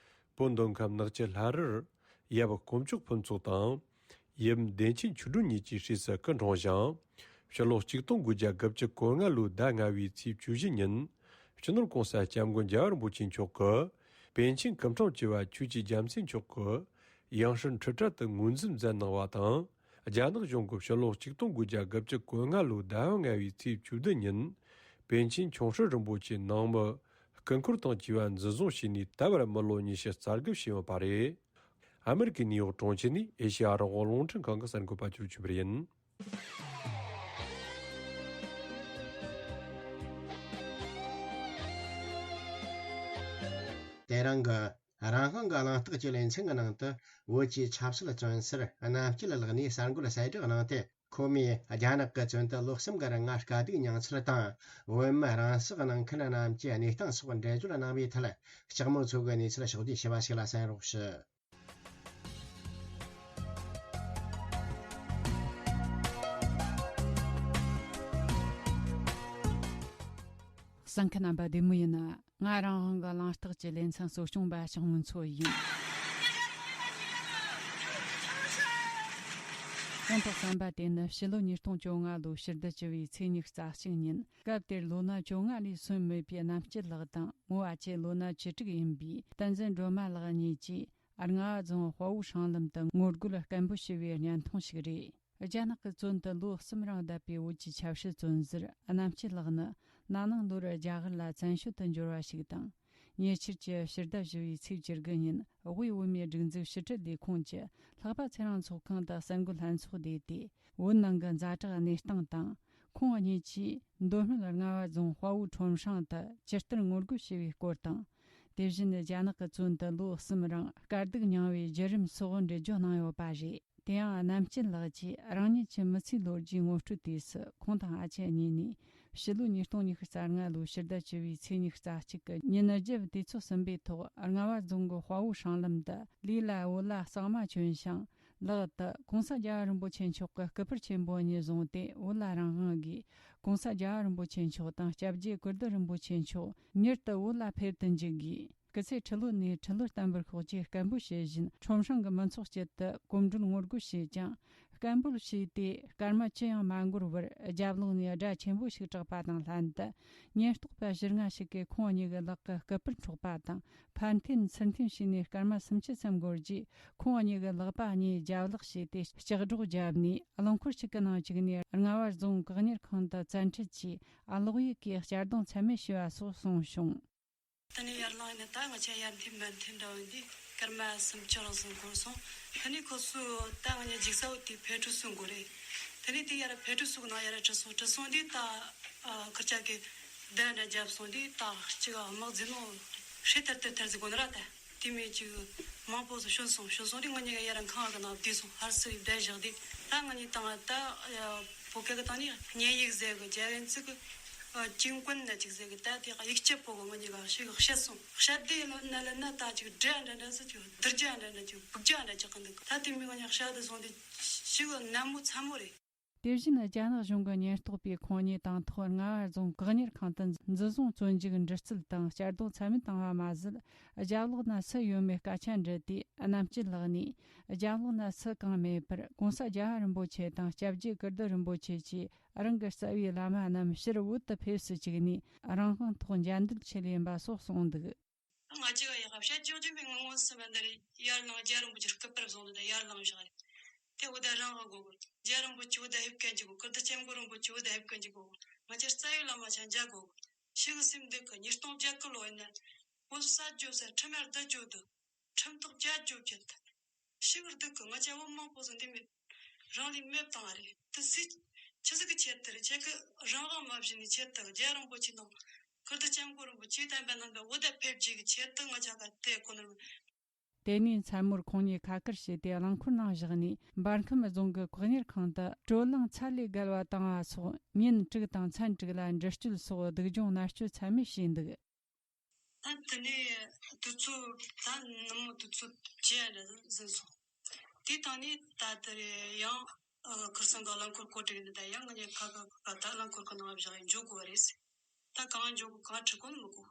བོད་མདོ་ཁམས་ནག་ཆུ་ལྷ་རིར་ཡབ་དཀོན་མཆོག་ཕུན་ཚོགས་དང་། ཡུམ་བདེ་ཆེན་ཆོས་སྒྲོན་གཉིས་ཀྱི་སྲས་སུ་སྐུ་འཁྲུངས་ཤིང་། ཕྱི་ལོ་ཆིག་སྟོང་དགུ་བརྒྱ་དགུ་བཅུ་གོ་ལྔ་ལོའི་ཟླ་ལྔ་པའི་ཚེས་བཅུ་བཞི་ཉིན། སྤྱི་ནོར་༸གོང་ས་༸སྐྱབས་མགོན་རྒྱལ་བ་རིན་པོ་ཆེ་མཆོག་གིས། པཎ་ཆེན་སྐུ་ཕྲེང་བཅུ་པ་ཆོས་ཀྱི་རྒྱལ་མཚན་མཆོག་གི་ཡང་སྲིད་འཁྲུན་ཕྲག་ཏུ་ངོས་འཛིན་མཛད་གནང་བ་དང་། རྒྱ་ནག་གཞུང་གིས་ཕྱི་ལོ་ཆིག་སྟོང་དགུ་བརྒྱ་དགུ་བཅུ་གོ་ལྔ་ལོའི་ཟླ་བ་ལྔ་པའི་ཚེས་བཅུ་བདུན་ཉིན། པཎ་ཆེན་ཆོག་ཁྲིགས་རིན་པོ་ཆེ་ནང་མི་སྐུ་འཁོར་དང་བཅས་པ་འཛིན་བཟུང་བྱས་ནས་ད་བར་མི་ལོ་ཉི་ཤུ་རྩ་དགུ་ཕྱིན་ཡོད་པ་རེད། ཨ་མེ་རི་ཀའི་ནིའུ་ཡོག་གྲོང་ཁྱེར་ནས་ཨེ་ཤེ་ཡ་རང་དབང་རླུང་འཕྲིན་ཁང་གི་གསར་འགོད་པ་ཆུ་ཆུ་བར་ཡིན། དེ་རིང་གི་རང་དབང་གི་གླེང་སྟེགས་ཀྱི་ལེ་ཚན་གྱི་ནང་དུ། བོད་ཀྱི་ཆབ་སྲིད་བཙོན་སར་རྣམ་དཔྱོད་ལགས་ནས་གསར་འགོད་གསལ་བསྒྲགས་གནང་སྟེ། ཁོ་མོས་རྒྱ་ནག་གི་བཙོན་དུ་ལོ་གསུམ་གྱི་རིང་དཀའ་སྡུག་མྱངས་ཚུལ་དང་། བོད་མི་རང་སྲོག་གནང་མཁན་རྣམས་ཀྱི་གནས་སྟངས་སོགས་འགྲེལ་བརྗོད་གནང་བའི་ཐད། ལྕགས་མོ་མཚོ་གིས་གནས་ཚུལ་ཕྱོགས་བསྡུས་ཞུས་པ་ཞིག་ལ་གསན་རོགས་ཞུ། གསན་མཁན་རྣམ་པ་བདེ་མོ་ཡིན་ན། ང་རང་དབང་གི་གླེང་སྟེགས་ཀྱི་ལེ་ཚན་གཙོ་སྐྱོང་པ་ལྕགས་མོ་མཚོ་ཡིན། གོང་དུ་གསན་པ་དེ་ནི་ཕྱི་ལོ་ཉིས་སྟོང་བཅོ་ལྔ་ལོའི་ཕྱིར་བསྡུ་བཅུ་བའི་ཚེས་ཉི་ཤུ་རྩ་གཅིག་ཉིན། སྐབས་དེར་ལོ་ན་བཅོ་ལྔ་ལས་སོན་མེད་པའི་རྣམ་དཔྱོད་ལགས་དང་། མོ་བ་ཆེ་ལོ་ན་བཅུ་དྲུག་ཡིན་པའི་བསྟན་འཛིན་སྒྲོལ་མ་ལགས་གཉིས་ཀྱིས། རྔ་བ་རྫོང་དཔའ་བོ་སྲང་ལམ་དུ་ངོ་རྒོལ་སྐད་འབོད་བྱས་པའི་བརྙན་ཐུང་ཞིག་རེད། རྒྱ་ནག་གི་བཙོན་དུ་ལོ་གསུམ་རིང་བསྡད་པའི་བོད་ཀྱི་ཆབ་སྲིད་བཙོན་ཟུར་གནམ་སྐྱིད་ལགས་ནི། ན་ནིང་ལོར་རྒྱ་གར་ལ་བཙན་བྱོལ་དུ་འབྱོར་བ་ཞིག་དང་། ཉེ་ཆར་གྱི་ཕྱི་ཟླ་བཞི་པའི་ཚེས་བཅུ་དགུ་ཉིན་དབུས་བོད་མིའི་སྒྲིག་འཛུགས་ཕྱི་དྲིལ་ལས་ཁུངས་ཀྱི་ལྷག་པ་ཚེ་རིང་ཚོགས་ཁང་དུ་གསར་འགོད་ལྷན་ཚོགས་བསྡུས་ཏེ། བོད་ནང་གི་ཛ་དྲག་གནས་སྟངས་དང་། ཁོང་གཉིས་ཀྱིས་མདོ་སྨད་རྔ་བ་རྫོང་དཔའ་བོ་ཁྲོམ་སྲང་དུ་ཇི་ལྟར་ངོ་རྒོལ་བྱས་པའི་སྐོར་དང་། དེ་བཞིན་རྒྱ་ནག་གི་བཙོན་དུ་ལོ་གསུམ་རིང་དཀའ་སྡུག་མྱངས་པའི་བརྒྱུད་རིམ་སོགས་འགྲེལ་བརྗོད་གནང་ཡོད་པ་རེད། དེ་ཡང་། གནམ་སྐྱིད་ལགས་ཀྱིས་རང་ཉིད་ཀྱི་མི་ཚེའི་ལོ་རྒྱུས་ངོ་སྤྲོད་དུས་སུ། ཁོང་དང་ཨ་ཅེ་གཉིས་ནས་ཕྱི་ལོ་ཉིས་སྟོང་ཉི་ཤུ་རྩ་ལྔ་ལོའི་ཕྱི་ཟླ་བཅུ་པའི་ཚེས་ཉི་ཤུ་རྩ་གཅིག་གི་ཉིན་རྒྱབ་དུས་ཚོད་གསུམ་པའི་ཐོག་རྔ་བ་རྫོང་གི་དཔའ་བོ་སྲང་ལམ་དུ། ལུས་ལ་བོད་ལྭ་གཙང་མ་གྱོན་ཞིང་། ལག་ཏུ་༸གོང་ས་རྒྱལ་བ་རིན་པོ་ཆེ་མཆོག་གི་སྐུ་པར་ཆེན་པོ་གཉིས་བཟུང་སྟེ། བོད་ལྭ་རང་དབང་དགོས། ༸གོང་ས་རྒྱལ་བ་རིན་པོ་ཆེ་མཆོག་དང་སྐྱབས་རྗེ་ཀིརྟི་རིན་པོ་ཆེ་མཆོག་མྱུར་དུ་བོད་ལ་ཕེབས་དུ་འཇུག་དགོས། སྐུ་ཚེ་ཁྲི་ལོ་ནས་ཁྲི་ལོར་བརྟན་པར་ཤོག་ཅེས་སྐད་འབོད་བྱེད་བཞིན། ཁྲོམ་སྲང་གི་མི་ཚོགས་དཀྱིལ་དུ་གོམ་བགྲོད་ངོ་རྒོལ་བྱས་ཀྱང་། སྐད་འབོད་བྱས་ཏེ་སྐར་མ་ཅི་ཡང་མ་འགོར་བར། རྒྱབ་ལོགས་ནས་སྒྲ་ཆེན་པོ་ཞིག་གྲགས་པ་དང་ལྷན་དུ། ཉེན་རྟོག་པ་བཞི་ལྔ་ཞིག་གིས་ཁོང་གཉིས་ཀྱི་ལག་གི་སྐུ་པར་འཕྲོག་པ་དང་། ཕར་འཐེན་ཚུར་འཐེན་བྱས་ནས། སྐར་མ་སུམ་ཅུ་ཙམ་འགོར་རྗེས། ཁོང་གཉིས་ཀྱི་ལག་པ་གཉིས་རྒྱབ་ལོག་བྱས་ཏེ། ལྕགས་སྒྲོག་བརྒྱབ་ནས། རླངས་འཁོར་ཞིག་གི་ནང་བཅུག་ནས། རྔ་བ་རྫོང་བཀག་ཉར་ཁང་དུ་བཙན་ཁྲིད་ཀྱིས། གློག་ཡིག་གིས་གཅར་རྡུང་ཚད་མེད་བྱས་པ་སོགས་གསུངས་བྱུང་། དེ་ནས་ཡར་ལངས་ནས། ད་ང་ཆ་ཡར་འཐེན་མར་འཐེན་འདྲ་བོ་འདི་སྐར་མ་སུམ་ཅུ་རང་ཟིན་འགོར་སོང་། དེ་ནས་ཁོ་ཚོས་ད་ང་གཉིས་འཇུག་ས་བོ་དེ་ཕེབས་ཁྲུ་ཟུར་འགོར་རེད། དེ་ནས་དེ་ཡར་ཕེབས་ཁྲུ་ཟུར་གི་ནང་ཡར་ཁྲིད་སོང་། ཁྲིད་སོང་དུས་ད་ཨ་ཁིར་ཆ་གི་བརྡ་འདྲ་བརྒྱབ་སོང་དུས། ད་གཅིག་དམག་འཛིན་ནོ་ཧྲེ་ཐར་ཏེ་ཐར་ཟིག་གོ་ནི་ར། ད་དེ་མིན་གཅིག་མང་པོ་ཚོ་བྱོན་སོང་། བྱོན་སོང་དུས་ང་གཉིས་ཀ་ཡར་ཁང་བ་གི་ནང་བསྡད་སོང་། ཧར་སི་བའི་བརྡ་བཞག་དུས། ད་ང་གཉིས་དང་ད་བོད་སྐད་གི་སྟེང་ནས་བརྙན་ཡིག་ཟེར་གི། རྒྱ་ཡིག་ཚིག་གི་ཅིང་ཀུན་ན་ཅིག་ཟེར་གི། ད་དེ་ཡིག་ཆ་པོ་གི་ང་གཉིས་ཀ་ཞིག་བཤད་སོང་། བཤད་དེ་ལ་ན་ལ་ན་ད་ཅིག་འདྲ་འདྲ་འདྲ་ཟེར། ཅིག་སྡུར་རྒྱ་འདྲ་འདྲ། ཅིག་སྦུག་རྒྱ་འདྲ་ཅིག་གི་འདུག་ད་དེ་མིན་ང་གཉིས་བཤད་དེ་སོང་དེ་ཞིག་ནན་མོ་ཚ་མོ་རེད། དེ་བཞིན་རྒྱ་ནག་གཞུང་གི་ཉེན་རྟོག་པས་ཁོང་གཉིས་དང་ཐོག་རྔ་བ་རྫོང་བཀག་ཉར་ཁང་དུ་འཛིན་བཟུང་བཙོན་འཇུག་འདྲི་རྩད་དང་། གཅར་རྡུང་ཚད་མེད་བཏང་བ་མ་ཟད། རྒྱབ་ལོགས་ན་སུ་ཡོད་མེད་སྐད་ཆ་འདྲི་དུས། གནམ་སྐྱིད་ལགས་ནས། རྒྱབ་ལོགས་ན་སུ་གང་མེད་པར། ༸གོང་ས་རྒྱལ་བ་རིན་པོ་ཆེ་དང་སྐྱབས་རྗེ་ཀིརྟི་རིན་པོ་ཆེ་བཅས་རང་གི་རྩ་བའི་བླ་མ་རྣམས་ཕྱིར་བོད་དུ་ཕེབས་སུ་བཅུག་ནས། རང་དབང་ཐོག་འཇམ་འདུལ་ཆེད་ལས་ཡིན་པ་སོགས་གསུངས་འདུག་ང་ཅི་ག་ཡག་བཤད་ཅོག་ཅིག་མིན། ངོ་ངོ་སུ་མ་འདི་རེད། ཡར་ལངས། རྒྱལ་བ་རིན་པོ་ཆེ་སྐུ་པར་བཟུང་ནས་ད་ཡར་ལངས་བཞག་རེད། དེ་འུ་ད་རང་གི་དགོས་གི། རྒྱལ་བ་རིན་པོ་ཆེ་འུ་ད་ཕེབས་མཁན་གྱི་དགོས། ཀིརྟི་སྐྱབས་མགོན་རིན་པོ་ཆེ་འུ་ད་ཕེབས་མཁན་གྱི་དགོས། ང་ཅག་རྩ་བའི་བླ་མ་ཆ་འཇའ་དགོས་གི། ཤི་གི་སེམས་འདུག་གི། ཉིས་སྟོང་བརྒྱད་གི་ལོ་ཡིན་ན། བོད་ས་རྒྱུ་ས། ཁྲིམས་ཡར་བསྡུ་རྒྱུ་འདུག་ཁྲིམས་ཐག་བཅད་རྒྱུ་བཅད། ཤི་གི་འདུག་གི། ང་ཅག་བོད་མང་པོ་ཟིག་འདི་མི་རང་ལུས་མེད་བཏང་བ་རེད། དེ་སུས་ཆི་ཟིག་གི་ཆེད་དུ་རེད། ཁྱེད་ཀྱི་རང་དབང་མ་བྱིན་ནི་ཆེད་དུ། རྒྱལ་རིན་པོ་ཆེ་དང་ཀིརྟི་སྐྱབས་མགོན་རིན་པོ་ཆེ་དང་བན་རྣམ་པ་འུ་ད་ཕེབས་རྒྱུ་གི་ཆེད་དུ་ང་ཅག་ག་དེ་གོ་ནོ། དེ་ནས་མཚན་མོར་ཁོང་གཉིས་ཁ་ཁར་བྱས་ཏེ་རླངས་འཁོར་ནང་བཞག་ནས། འབར་ཁམས་རྫོང་གི་བཀག་ཉར་ཁང་དུ་དྲོད་རླངས་ཚད་ལས་བརྒལ་བ་བཏང་བ་སོགས། ཉིན་དྲུག་དང་མཚན་དྲུག་ལ་འདྲི་གཅོད་སོགས་སྡུག་སྦྱོང་མནར་གཅོད་ཚད་མེད་བྱས་འདུག་ད་དེ་ནས་དུས་ཚོད་ད་ནུབ་མོ་དུས་ཚོད་བཅུ་འདྲ་ཟིན་སོང་། དེའི་སྟེང་ནས་ད་དེ་རེད། ཡང་ཨ་ཁིར་ཚང་གི་རླངས་འཁོར་བཀོད་སྒྲིག་ནས། ད་ཡང་ང་གཉིས་ཁ་ཁ་ཁ་ད་རླངས་འཁོར་གི་ནང་བཞག་ཡིན། འགྱོ་དགོས་པ་རེད། ད་གང་འགྱོ་དགོས། གང་ཁྲིད་དགོས་ནི་མི་གོ།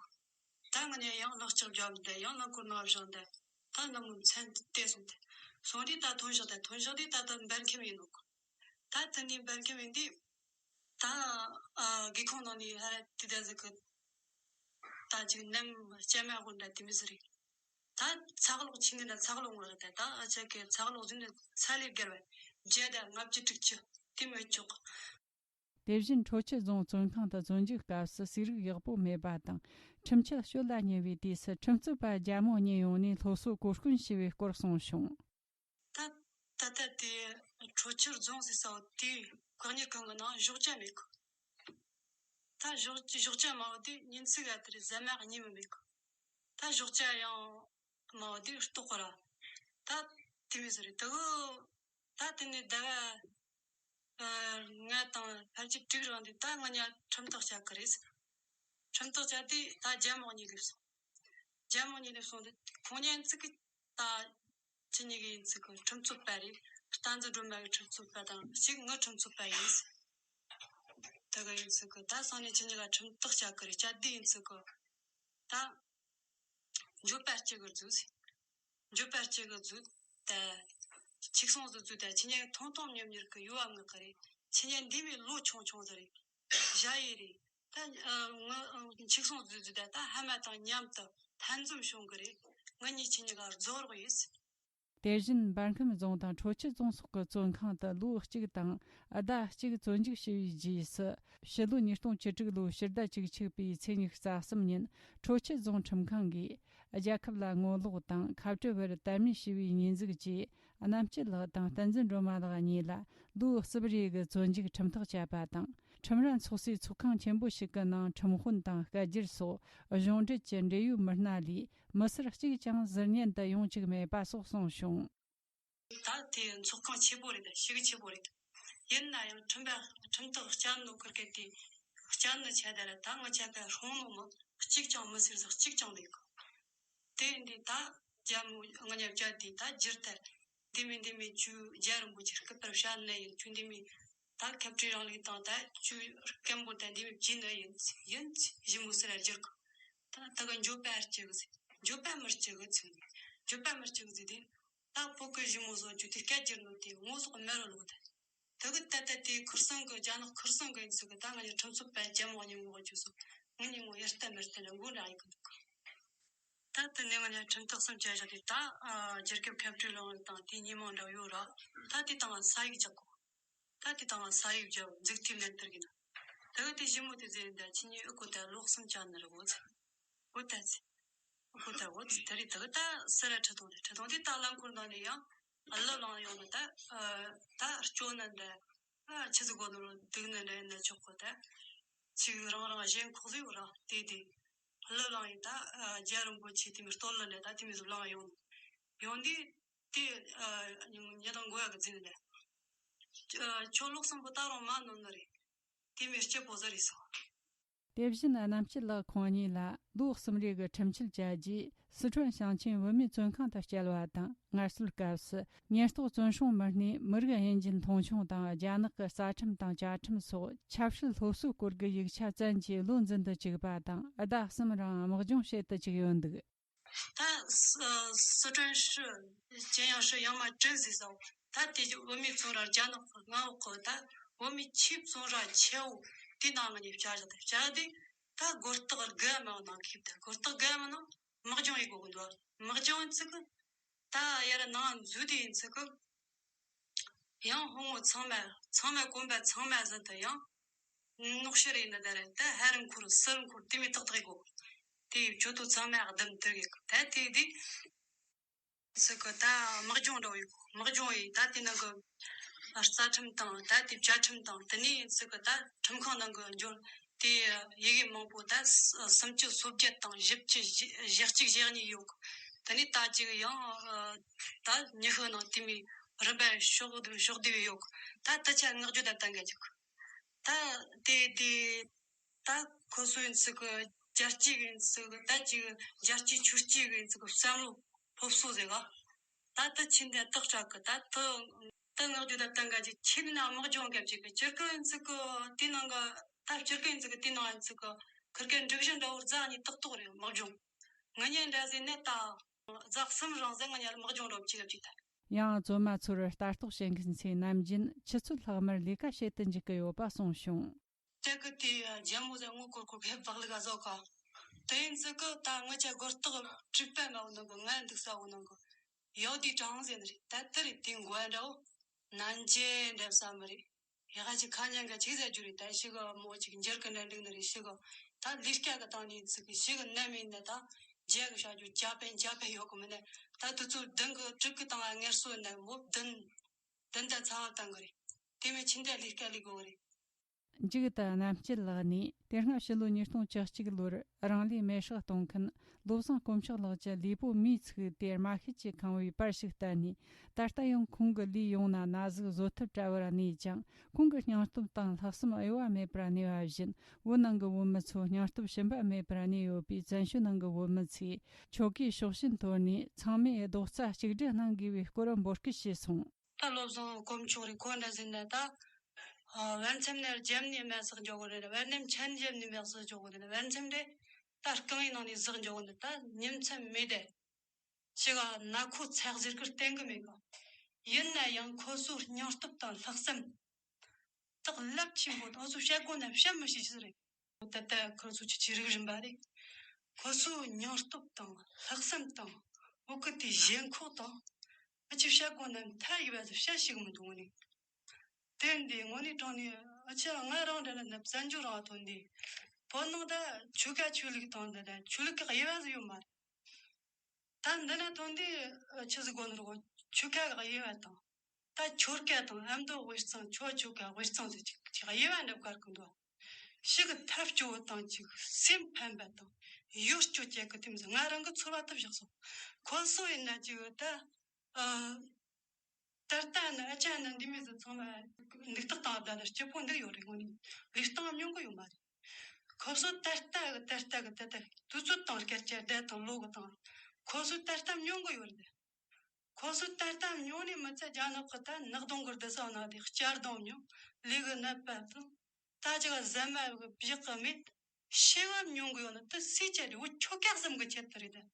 ད་ང་གཉིས་ཡང་ལག་ལྕགས་བརྒྱབ་ནས། ད་ཡང་རླངས་འཁོར་ནང་བཞག་ནས། ད་ནུབ་མོ་མཚན་བལྟས་སོང་སྟེ། སོང་དུས་ད་ཐོན་བཞག་ད་ཐོན་བཞག་དུས་ད་ད་འབར་ཁམས་ཡིན་ནོ། ད་དེ་ནས་འབར་ཁམས་ཡིན་དུས། ད་ཨ་སྒེའུ་ཁུང་ནང་ནས་ཧ་ར་དེ་འདྲ་ཟིག་གི། ད་ཅིག་ནམ་སྐྱ་མ་དགོན་འདྲ་དེ་མི་ཟིག་རེད། ད་ཚ་གློག་ཆིངས་ཀྱི་འདྲ་ཚ་གློག་ངོ་རེད། ད་ད་ཨ་ཅག་གི་ཚ་གློག་རྫུན་ནི་ཚ་ལས་བརྒལ་བ་བརྒྱ་དང་ལྔ་བཅུ་དྲུག་ཅུ་དེ་མི་ཆོག་དེ་བཞིན་ཁྲོ་ཆུ་རྫོང་བཙོན་ཁང་དུ་བཙོན་འཇུག་སྐབས་སུ་ཟས་རིགས་ཡག་པོ་མེད་པ་དང་། ཁྲིམས་ཆད་གཅོད་ལ་ཉེ་བའི་དུས་སུ། ཁྲིམས་རྩོད་པ་རྒྱ་མོ་གཉིས་ཡོང་ནས་སློབ་གསོ་གོ་སྐོན་བྱས་པའི་སྐོར་གསུངས་བྱུང་། ད་ད་ལྟ་དེ་ཁྲོ་ཆུ་རྫོང་ཟེར་ས་བོ་དེའི་བཀག་ཉར་ཁང་གི་ནང་ཞོགས་ཇ་མེད་གི། ད་ཞོགས་ཞོགས་ཇ་མ་བོ་དེ་ཉིན་ཅིག་ག་དེ་རེད། ཟ་མ་གཉིས་མ་མེད་གི། ད་ཞོགས་ཇ་ཡང་མ་བོ་དེ་ལྟོགས་གི་ར། ད་དེ་མོ་ཟིག་རེད། དེ་གི་ད་དེ་ནས་ཟླ་བ་ལྔ་དང་ཕལ་ཆེར་དྲུག་རིང་དུས། ད་ང་གཉིས་ཁྲིམས་ཐག་བཅད་གི་རེད། ཁྲིམས་ཐག་བཅད་དུས་ད་རྒྱ་མོ་གཉིས་སླེབས་སོང་། རྒྱ་མོ་གཉིས་སླེབས་སོང་དུས་ཁོང་གཉིས་ཙི་གི་ད་ཁྱེད་གཉིས་ཀ་ཡིན་ཙི་གི་ཁྲིམས་རྩོད་པ་རེད། སྟག་འཛིན་སྒྲོལ་མ་གི་ཁྲིམས་རྩོད་པ་དང་གཅིག་ངའི་ཁྲིམས་རྩོད་པ་ཡིན། དེ་གི་ཡིན་ཙི་གི་ད་སང་ཉིན་ཁྱེད་གཉིས་ཀ་ཁྲིམས་ཐག་བཅད་གི་རེད། བཅད་དུས་ཡིན་ཙི་གི་ད་འགྱོད་པ་སྐྱེ་གི་འདུག་འགྱོད་པ་སྐྱེ་གི་འདུག་ད་ཅིག་སོང་ཟིག་འདུག་ད་ཁྱེད་གཉིས་ཐོང་ཐོང་མཉམ་མྱུར་གི་ཡུལ་བ་མངགས་གི་རེད། ཁྱེད་གཉིས་འདི་མོ་ལོ་ཆུང་ཆུང་ཟིག་རེད། ཞ་ཡི་རེད། ད་ཨ་ང་ཨ་ཁྱེད་གཉིས་སོང་ཟིག་འདུག་ད་ད་ཧ་མ་དང་མཉམ་དུ་ལྷན་འཛོམས་བྱུང་གི་རེད། ངེད་གཉིས་ཁྱེད་གཉིས་ཀ་རྫོགས་རོགས་ཡིན། དེ་བཞིན་འབར་ཁམས་རྫོང་དང་ཁྲོ་ཆུ་རྫོང་སོགས་ཀྱི་བཙོན་ཁང་དུ་ལོ་གཅིག་དང་ཟླ་གཅིག་བཙོན་འཇུག་བྱས་པའི་རྗེས་སུ། ཕྱི་ལོ་ཉིས་སྟོང་བཅུ་དྲུག་ལོའི་ཕྱི་ཟླ་བཅུ་གཅིག་པའི་ཚེས་ཉི་ཤུ་རྩ་གསུམ་ཉིན་ཁྲོ་ཆུ་རྫོང་ཁྲིམས་ཁང་གིས་རྒྱལ་ཁབ་ལ་ངོ་ལོག་དང་ཁ་བྲལ་བར་དད་མོས་བྱས་པའི་ཉེས་འཛུགས་ཀྱིས། རྣམ་སྐྱིད་ལགས་དང་བསྟན་འཛིན་སྒྲོལ་མ་ལགས་གཉིས་ལ་ལོ་གསུམ་རེ་གི་བཙོན་འཇུག་ཁྲིམས་ཐག་བཅད་པ་དང་། ཁྲིམས་ར་འཚོགས་སའི་ཚོགས་ཁང་ཆེན་པོ་ཞིག་གི་ནང་ཁྲིམས་དཔོན་དང་སྐད་སྒྱུར་སོགས་གཞུང་འབྲེལ་གྱི་འབྲེལ་ཡོད་མི་སྣ་ལས་མི་སེར་གཅིག་ཀྱང་ཟུར་ཉན་དུ་ཡོང་བཅུག་མེད་པ་སོགས་གསུངས་བྱུང་། ད་དེ་ཚོགས་ཁང་ཆེ་པོ་རེད། ཞེ་གི་ཆེ་པོ་རེད། ཡིན་ན་ཡང་ཁྲིམས་པ་ཁྲིམས་ཐག་བཅད་ནོ་ཁུར་གེ་དེ་བཅད་ནི་ཆ་ད་ར་ད་ང་ཆ་ག་ཧྲོང་ནོ་མི་གཅིག་ཀྱང་མི་སེར་ཟིག་གཅིག་ཀྱང་མེད་གི། དེ་འདི་ད་རྒྱ་མོ་ང་ཉ་བཅད་དེ་ད་རྒྱུར་ཐལ། འདི་མི་འདི་མི་ཆུ་རྒྱ་རིན་པོ་ཆེ་སྐུ་པར་བཤད་ནི་ཡིན། ཆུ་འདི་མི་ད་ཁ་བྲལ་རིང་ལུགས་དང་ད་ཆུ་སྐམ་པོ་ད་འདི་མི་བྱིན་ནི་ཡིན། ཡིན་ཞི་མོ་སེར་ར་རྒྱུར་གི། ད་ད་ག་འགྱོད་པ་སྐྱེ་གི་ཟེར། འགྱོད་པ་མི་སྐྱེ་གི་ཚིག་ནི། འགྱོད་པ་མི་སྐྱེ་གི་ཟེར་དེ། ད་བོད་གི་ཞི་མོ་བཟོ་རྒྱུ་དེ་སྐད་སྒྱུར་ནོ་དེ་ངོ་སོགས་མེད་རུ་ལོག་ད། ད་གི་ད་ད་དེ་ཁུར་སང་གི་རྒྱ་ནག་ཁུར་སང་གི་ཡིན་ཚིག་གི། ད་ང་ཉ་ཁྲིམས་རྩོད་པ་རྒྱ་མོ་ཉིན་མོ་རྒྱུ་སོ། ངི་ཉིན་མོ་ཡར་ལྟ་མར་ལྟ་ལ་མགོ་འདྲ་ཡི་གི་འདུག་གི། ད་དེ་ནས་ང་ཉ་ཁྲིམས་ཐག་གསུམ་བཅད་བཞག་དེ་ད་ཨ་རྒྱལ་ཁབ་ཁ་བྲལ་ལོང་དང་དེ་ཉི་མ་འདྲ་ཡོད་ར། ད་དེ་དང་ས་ཡིག་རྒྱག་གོ། ད་དེ་དང་ས་ཡིག་རྒྱག་འཛུགས་ཐིམ་ལེན་ཐུར་གི་ན། ད་གི་དེ་ཞི་མོ་དེ་ཟེར་འདྲ་ཁྱེད་གཉིས་ཨུ་ཀོ་ད་ལོ་གསུམ་བཅད་ནི་རེད་གོ་ཚེ། འོ་ད་ཚེ། འོ་ད་འོ་ཚེ་ད་རེད། ད་གི་ད་སེ་ར་ཁྲི་སྟོང་རེད། ཁྲི་སྟོང་དེ་ད་རླངས་འཁོར་ནང་ནས་ཡང་ཨ་ལོ་ལང་ཡོང་ནི་ད། ཨ་ད་སྐྱོ་ནི་འདྲ། ཨ་ཆི་ཟིག་གོ་ནོ་རུ་སྡུག་ནི་འདྲ་ཡིན་ན་ཆོག་གོ་ད། ཆི་རང་རང་གཞན་ཁོག་ཟིག་ར་དེ་དེ། ཨ་ལོ་ལང་ཡིན་ད། ཨ་རྒྱ་རིན་པོ་ཆེ་དེ་མི་སྟོད་ལ་འདྲ་ད་དེ་མི་ཟིག་ལང་ཡོང་། ཡོང་དུས་དེ་ཨ་ཉི་དང་མགོ་ཡག་གི་འཛིན་ནི་འདྲ། ཨ་ཁྱོད་ལོ་གསུམ་པོ་ད་རུང་མ་ནོར་ནི་རེད། དེ་མི་སྐྱིད་པོ་ཟིག་རེད་སོ། དེ་བཞིན་རྣམ་སྐྱིད་ལགས་ཁོང་གཉིས་ལ་ལོ་གསུམ་རེ་གི་ཁྲིམས་ཆད་བཅད་རྗེས། སི་ཁྲོན་ཞིང་ཆེན་བུད་མེད་བཙོན་ཁང་དུ་བསྐྱལ་བ་དང་། ངལ་གསོའི་སྐབས་སུ་ཉེན་རྟོག་བཙོན་སྲུང་མི་སྣས་མི་རིགས་དབྱེ་འབྱེད་མཐོང་ཆུང་དང་། རྒྱ་ནག་གི་རྩ་ཁྲིམས་དང་བཅའ་ཁྲིམས་སོགས་ཆབ་སྲིད་སློབ་གསོའི་སྐོར་གྱི་ཡིག་ཆ་བཙན་གྱིས་བློ་འཛིན་དུ་བཅུག་པ་དང་། ཟླ་གསུམ་རིང་དམག་སྦྱོང་བྱེད་དུ་བཅུག་ཡོད་འདུག་ད་སི་ཨ་སི་ཁྲོན་市 建阳市 ཡང་མ་ཀྲིག་ཟེར་ས་བོ། ད་དེ་བོད་མི་བཙོན་ར་རྒྱ་ནག་གི་མངའ་འོག་གི་ད་བོད་མི་ཆེས་བཙོན་ར་ཆེ་བོ་དེ་ནང་ང་ནས་བཅར་བཞག་ད་བཅར་དུས་ད་སྒོ་རྟགས་དགུ་མ་ནང་ཁེབས། ད་སྒོ་རྟགས་དགུ་མ་ནང་དམག་སྦྱོང་ཡེད་དགོས་གི་འདུག་དམག་སྦྱོང་ཡིན་ཚིག་གི་ད་ཡར་ནང་འཛུལ་དུས་ཡིན་ཚིག་གི་ཡང་ཕོ་མོ་ཚང་མ་ཚང་མ་གོམ་པ་ཚང་མ་ཟིན་དུ་ཡང་ནོག་ཤི་རེད་ནི་ད་རེད། ད་ཧ་རིང་འཁོར་སི་རིང་འཁོར་དེ་མི་ཏག་ཏག་གོ། དེ་ཇོ་ཏོ་ཚང་མ་བསྡམས་དུ་གི་ད་དེ་དེ་སི་གི་ད་དམག་སྦྱོང་འདྲ་བོ་ཡོད་གོ། དམག་སྦྱོང་ཡིན་ད་དེ་ནང་གི་རྩ་ཁྲིམས་དང་ད་དེ་བཅའ་ཁྲིམས་དང་དེ་ནས་ཡིན་སི་གི་ད་ཁྲིམས་ཁང་ནང་གི་འབྱོར་དེ་ཡི་གེ་མང་པོ་ད་སུམ་ཅུ་སོ་བརྒྱད་དང་བཞི་བཅུ་ཞེ་གཅིག་ཞེ་གཉིས་ཡོད་གོ། དེ་ནས་ད་ཅིག་ཡང་ད་ཉི་ཤུ་ནང་དེ་མི་རིམ་པ་ཕྱོགས་བསྡུས་ཕྱོགས་བསྡུས་ཡོད་གོ། ད་ད་ཆ་ངག་རྒྱུ་ད་ད་འགའ་ཅིག་ད་དེ་དེ་ད་ཁོ་སུ་ཡིན་ཚིག་གི་རྒྱལ་སྤྱི་ཡིན་ཚིག་གི་ད་ཅིག་རྒྱལ་སྤྱི་ཆོས་སྤྱི་ཡིན་ཚིག་གི་བསམ་བློ་སློབ་གསོ་ཟེར་ག་ད་ད་ཕྱིན་དེ་ཏག་ཏག་གི་ད་ད་ད་ངག་རྒྱུ་ད་ད་འགའ་ཅིག་ཁྱེད་ནང་དམག་སྦྱོང་སྐབས་ཅིག་གི་སྤྱིར་གི་ཡིན་ཚིག་གི་དེ་ནང་གི་ད་སྤྱིར་གི་ཡིན་ཚིག་གི་དེ་ནང་ཡིན་ཚིག་གི་ཁིར་ཀའི་འགྲིག་གཞི་འདྲ་བོ་རྫ་གཉིས་ཏག་ཏག་རེད། དམག་སྦྱོང་ང་གཉིས་འདྲ་ཟེར་ནས་ད་རྫ་གསུམ་རང་ཟེར་ང་གཉིས་དམག་སྦྱོང་འདྲ་བོ་ཅིག་སྐབས་ཅིག་ད། ཡང་བཙོན་མ་ཚོར་ལྟ་རྟོག་བྱེད་མཁན་ཚོས་ནམ་རྒྱུན་ཆུ་ཚོད་ལྷག་མར་ལས་ཀ་བྱེད་དུ་འཇུག་གི་ཡོད་པ་གསུངས་བྱུང་། ཅག་གི་དེ་རྒྱལ་མོ་ཟེར་དངུལ་སྐོར་སྐོར་གི་བག་ལེབ་ག་བཟོ་ག་དེ་ཡིན་ཚིག་གི་ད་ངི་ཆ་སྒོ་རྟགས་དྲུག་པ་མ་བོ་ནང་གི་ང་འདུག་ས་བོ་ནང་གི་ཡོ་དེ་གྲངས་ཟེར་ནི་རེད། ད་དེ་རེད། དེ་མགོ་འདྲ་བོ་ནན་ཅེ་འདྲ་བསམ་མི་རེད། ཡ་ག་ཅིག་ཁ་ཉན་ག་ཅིག་ཟེར་རྒྱུ་རེད། ད་ཞིག་གི་མོ་ཅིག་འགྱུར་གི་འདྲ་འགྲིག་ནི་རེད། ཞིག་གི་ད་ལས་ཀ་གི་སྟེང་ནས་ཚིག་གི་ཞིག་གི་ནམ་ཡིན་ན་ད་རྒྱ་གི་བྱ་རྒྱུ་ཇ་པན་ཇ་པན་ཡོད་གི་མིན་ནི་ད་དུ་ཚོ་བདུན་གི་དྲུག་གི་སྟེང་ང་ངལ་གསོ་ཡིན་ན་མོ་བདུན་བདུན་ད་ཚ་བ་བཏང་གི་རེད། དེ་མིན་ཕྱི་འདྲ་ལས་ཀ་ལས་དགོས་གི་རེད། མཇུག་ཏུ་རྣམ་དཔྱོད་ལགས་ནས། དེ་སྔ་ཕྱི་ལོ་ཉིས་སྟོང་བཅུ་གཅིག་ལོར་རང་ལུས་མེར་སྲེག་གཏོང་མཁན་བློ་བཟང་དཀོན་མཆོག་ལགས་ཀྱི་ལུས་པོ་མེས་ཚིག་དེར་རྨ་ཤུལ་གྱིས་ཁེངས་པའི་པར་ཞིག་བསྟན་ནས། ད་ལྟ་ཡང་ཁོང་གི་ལུས་ཡོངས་ན་ན་ཟུག་བཟོད་ཐབས་བྲལ་བར་གནས་ཀྱང་། ཁོང་གི་སྙིང་སྟོབས་དང་ལྷག་བསམ་གཡོ་བ་མེད་པར་གནས་པ་བཞིན། བོད་ནང་གི་བོད་མི་ཚོ་སྙིང་སྟོབས་ཞུམ་པ་མེད་པར་གནས་ཡོད་པས། བཙན་བྱོལ་ནང་གི་བོད་མི་ཚོས་ཁྱོ་གའི་ཕྱོགས་ཞེན་དོར་ནས། ཚང་མས་རྡོག་རྩ་གཅིག་སྒྲིལ་གནང་དགོས་པའི་སྐོར་འབོད་སྐུལ་ཞུས་སོང་། ད་བློ་བཟང་དཀོན་མཆོག་རེད། ཁོ་འདྲ་ཟིན་ན་ད། ཨ། བར་མཚམས་ནས་རྒྱབ་ནས་མེ་སྲེག་འཇོག་གི་རེད། བར་མཚམས་ཆན་རྒྱབ་ནས་མེ་སྲེག་འཇོག་གི་རེད། བར་མཚམས་རེད། ད་རྐང་བའི་ནང་ནས་ཟག་འཇོག་གི་རེད། ད་ཉིན་མཚན་མེད་དེ། ཞིག་ཨ་ན་ཁོ་ཚག་ཟེར་གི་བསྟན་གི་མེད་གི། ཡིན་ན་ཡང་ཁོ་ཚོའི་སྙིང་སྟོབས་དང་ལྷག་བསམ། དག་རླབས་ཆེན་པོ་དང་། འུ་ཚོ་བཤད་དགོས་ན་བཤད་མི་ཤེས་ཤིག་རེད། ད་ལྟ་ཁོ་ཚོ་ཆུ་ཆུ་རིག་རིམ་པ་རེད། ཁོ་ཚོའི་སྙིང་སྟོབས་དང་ལྷག་བསམ་དང་ བོད་སྐད་དེ་ཞེན་ཁོག་དང་། ཨ་ཅེ་བཤད་དགོས་ན་ཐར་ཡི་བ་ཟི་བཤད་ཤེས་གི་མི་འདུག་ནི། དེ་འདི་དངོས་གནས་དྲང་ནས་ཨ་ཅེ་ང་རང་འདྲ་ན་ནི་བཙན་བྱོལ་རང་ཐོན་འདི། བོད་ནང་ད་ཆོལ་ཁ་ཆོས་ལུགས་དང་འདི་ད་ཆོས་ལུགས་ཀྱི་དབྱེ་བ་ཟི་ཡོད་མ་རེད། ད་འདི་ན་ཐོན་འདི་ཆི་ཟི་དགོས་ནི་རོ། ཆོལ་ཁ་གི་དབྱེ་བ་དང་། ད་ཆོལ་ཁ་དང་ཨ་མདོ་དབུས་གཙང་ཆོལ་ཆོལ་ཁ་དབུས་གཙང་ཟེར་ཅིག་ཅིག་དབྱེ་བ་འདྲ་བཀར་གི་འདུག་ཞིག་གི་ཐབས་སྐྱོ་བོ་དང་ཅིག་སེམས་ཕམ་པ་དང་ཡུལ་སྐྱོ་ཅན་གི་དེ་མི་ཟེར་ང་རང་གི་ཚོར་བ་ཐབས་བཞག་སོང་། ཁོ་སོ་ཡིན་ན་ཅིག་ད་ཨ་ད་ལྟ་ནི་ཨ་ཅག་ནི་འདི་མི་ཟེར་ཚང་མ་འདུག་སྟེགས་དང་བསྡད་ན་སྐྱིད་པོ་འདུག་ཡོད་རེད། དངོས་གནས་ལུས་སྟེང་སྙོན་གི་ཡོད་མ་རེད། ཁོ་སོ་ད་ལྟ་གི་ད་ལྟ་གི་ད་ལྟ་དུས་ཚོད་དང་སྐད་ཆ་བརྡ་དང་ལོ་གི་དང་ཁོ་སོ་ད་ལྟ་སྙོན་གི་ཡོད་རེད། ཁོ་ཚོ་ད་ལྟ་ཉུང་ནས་མི་ཚད་རྒྱ་ནག་གི་ད་ནག་དོང་གི་བདུད་ས་ནང་དེ་གཅར་རྡུང་མྱོང་། ལས་གི་ནད་པ་དང་ད་ཅིག་ཟ་མ་གི་བཞག་གི་མེད། ཤི་བ་མྱོང་གི་ཡོད་ན་དེ་སུས་བྱས་རེད། བོད་ཆོལ་ཁ་གསུམ་གི་ཆེད་དུ་རེད་ད།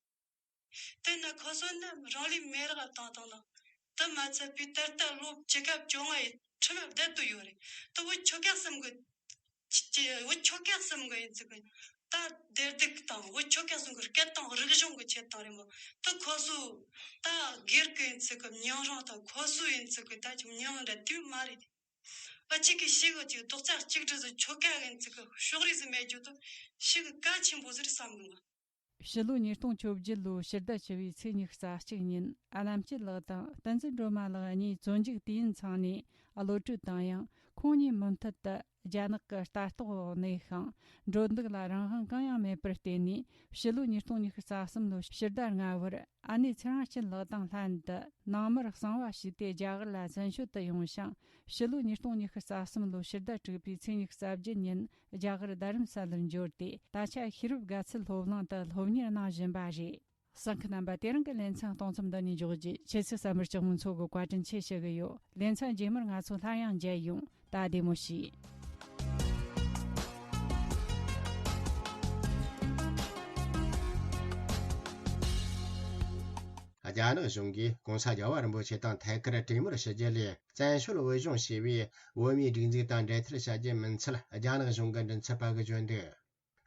དེ་ན་ཁོ་ཚོ་ནི་རང་ལུས་མེ་རག་བཏང་བཏང་ན་དེ་མ་ཚད་པའི་ད་ལྟ་ལོ་བཅུ་ཁ་བཅོ་ལྔ་ཡི་ཁྲིམས་བསྡད་དུ་ཡོད་རེད། དེ་བོད་ཆོལ་ཁ་གསུམ་གི་ཅི་བོད་ཆོལ་ཁ་གསུམ་གི་ཡིན་ཚུལ་གི་ད་བདེ་སྡུག་དང་བོད་ཆོལ་ཁ་གསུམ་གི་སྐད་དང་རིག་གཞུང་གི་ཆེད་དང་རེད་མོ། ད་ཁོ་ཚོ་ད་སྒེར་གི་ཡིན་ཚུལ་གི་མྱིང་རང་དང་ཁོ་ཚོ་ཡིན་ཚུལ་གི་ད་ཅིག་མྱིང་འདྲ་དུས་མ་རེད། ཨ་ཅིག་གི་ཞིག་གི་ཅིག་རྡོག་རྩ་གཅིག་སྒྲིལ་ཟིག་ཆོལ་ཁ་ཡིན་ཚུལ་གི་ཕྱོགས་རིས་ཟིག་མེད་རྒྱུ་དུ་ཞིག་གི་གལ་ཆེན་པོ་ཟིག་རེད་བསམ་གི་ང་། ཕྱི་ལོ་ཉིས་སྟོང་བཅོ་བརྒྱད་ལོའི་ཕྱི་ཟླ་བཅུ་བའི་ཚེས་ཉི་ཤུ་རྩ་གཅིག་ཉིན་ཨ་ལམ་སྐྱིད་ལགས་དང་བསྟན་འཛིན་སྒྲོལ་མ་ལགས་གཉིས་བཙོན་འཇུག་དུས་ཡུན་ཚང་ནས་གློད་གྲོལ་བཏང་ཡང་ཁོང་གཉིས་མུ་མཐུད་དུ་རྒྱ་ནག་གི་ལྟ་རྟོག་འོག་གནས་ཤིང་འགྲོ་འདུག་ལ་རང་དབང་གང་ཡང་མེད་པར་བརྟེན་ནས་ཕྱི་ལོ་ཉིས་སྟོང་ཉི་ཤུ་རྩ་གསུམ་ལོའི་ཕྱི་ཟླ་ལྔ་བར་ཨ་ནེ་ཚེ་རིང་སྐྱིད་ལགས་དང་ལྷན་དུ་ནང་མིར་གསང་བ་ཞུས་ཏེ་རྒྱ་གར་ལ་བཙན་བྱོལ་དུ་ཡོང་ཞིང་ཕྱི་ལོ་ཉིས་སྟོང་ཉི་ཤུ་རྩ་གསུམ་ལོའི་ཕྱི་ཟླ་དྲུག་པའི་ཚེས་ཉི་ཤུ་རྩ་བརྒྱད་ཉིན་རྒྱ་གར་རྡ་རམ་ས་ལར་འབྱོར་ཏེ་ད་ཆ་ཤེས་རབ་དགའ་ཚལ་སློབ་གླིང་དུ་སློབ་གཉེར་གནང་བཞིན་པ་རེད། གསན་མཁན་རྣམ་པ། དེ་རིང་གི་ལེ་ཚན་གཏོང་མཚམས་འདི་ནས་འཇོག་རྒྱུ། ཁྱེད་ཚོས་གསན་པར་སྐྱོན་མོ་ཚོ་གི་བཀའ་དྲིན་ཆེ་ཞུ་གི་ཡོད། ལེ་ཚན་རྗེས་མར་ང་ཚོ་སླར་ཡང་མཇལ་ཡོང་། ད་བདེ་མོ་བྱོས། རྒྱ་ནག་གཞུང་གིས་༸གོང་ས་རྒྱལ་བ་རིན་པོ་ཆེ་དང་ཐད་ཀར་གྲོས་མོལ་ཞུ་རྒྱུ་ལས་བཙན་བྱོལ་བོད་གཞུང་ཞེས་པའི་བོད་མིའི་སྒྲིག་འཛུགས་དང་འབྲེལ་མཐུད་བྱ་རྒྱུ་མིན་ཚུལ་རྒྱ་ནག་གཞུང་གི་མགྲིན་ཚབ་པ་གིས་བརྗོད་འདུག་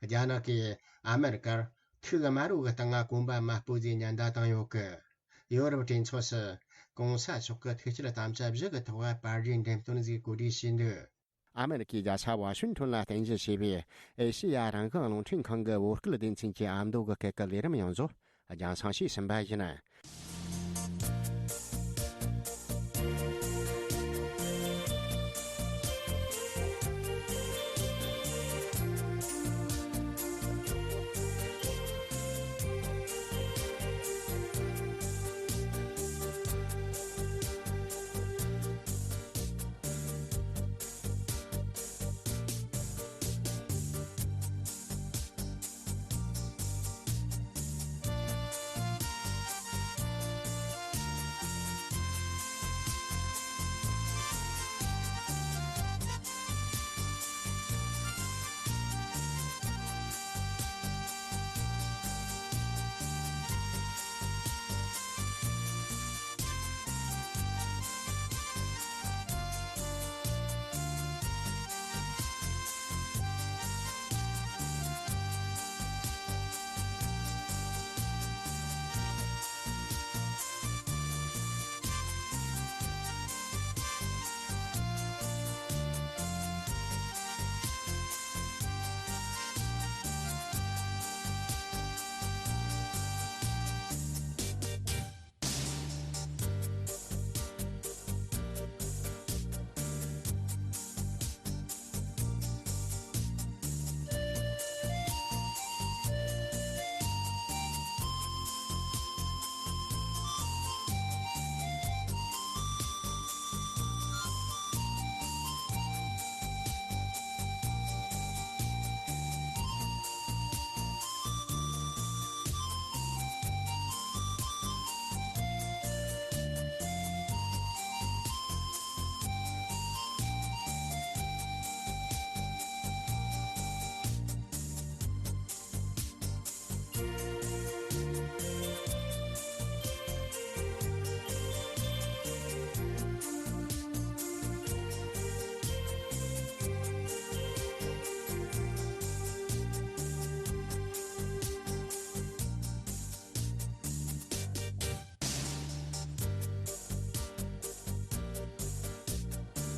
རྒྱ་ནག་གིས་ཨ་མེ་རི་ཀར་ཐུགས་དམར་བོ་གི་སྟེང་ང་གོམ་པ་མ་སྤོས་ཟེར་ཉེན་བརྡ་བཏང་ཡོད་གི། ཡོ་རོབ་གྲོས་ཚོགས་སུ་༸གོང་ས་མཆོག་གི་ཐུགས་བསྐྱེད་དམ་བཅའ་བཞི་གི་ཐོག་པར་རིས་འགྲེམས་སྟོན་ཟིག་གོ་སྒྲིག་བྱས་འདུག་ཨ་མེ་རི་ཀའི་རྒྱལ་ས་ཝ་ཤིང་ཊོན་ལ་རྟེན་གཞི་བྱས་པའི་ཨེ་ཤེ་ཡ་རང་དབང་རླུང་འཕྲིན་ཁང་གི་བོད་སྐད་སྡེ་ཚན་གྱི་ཨ་མདོ་གི་སྐད་ཀྱི་ལས་རིམ་ཡོངས་རྫོགས་རྒྱང་སྲིང་བྱས་ཟིན་པ་ཡིན།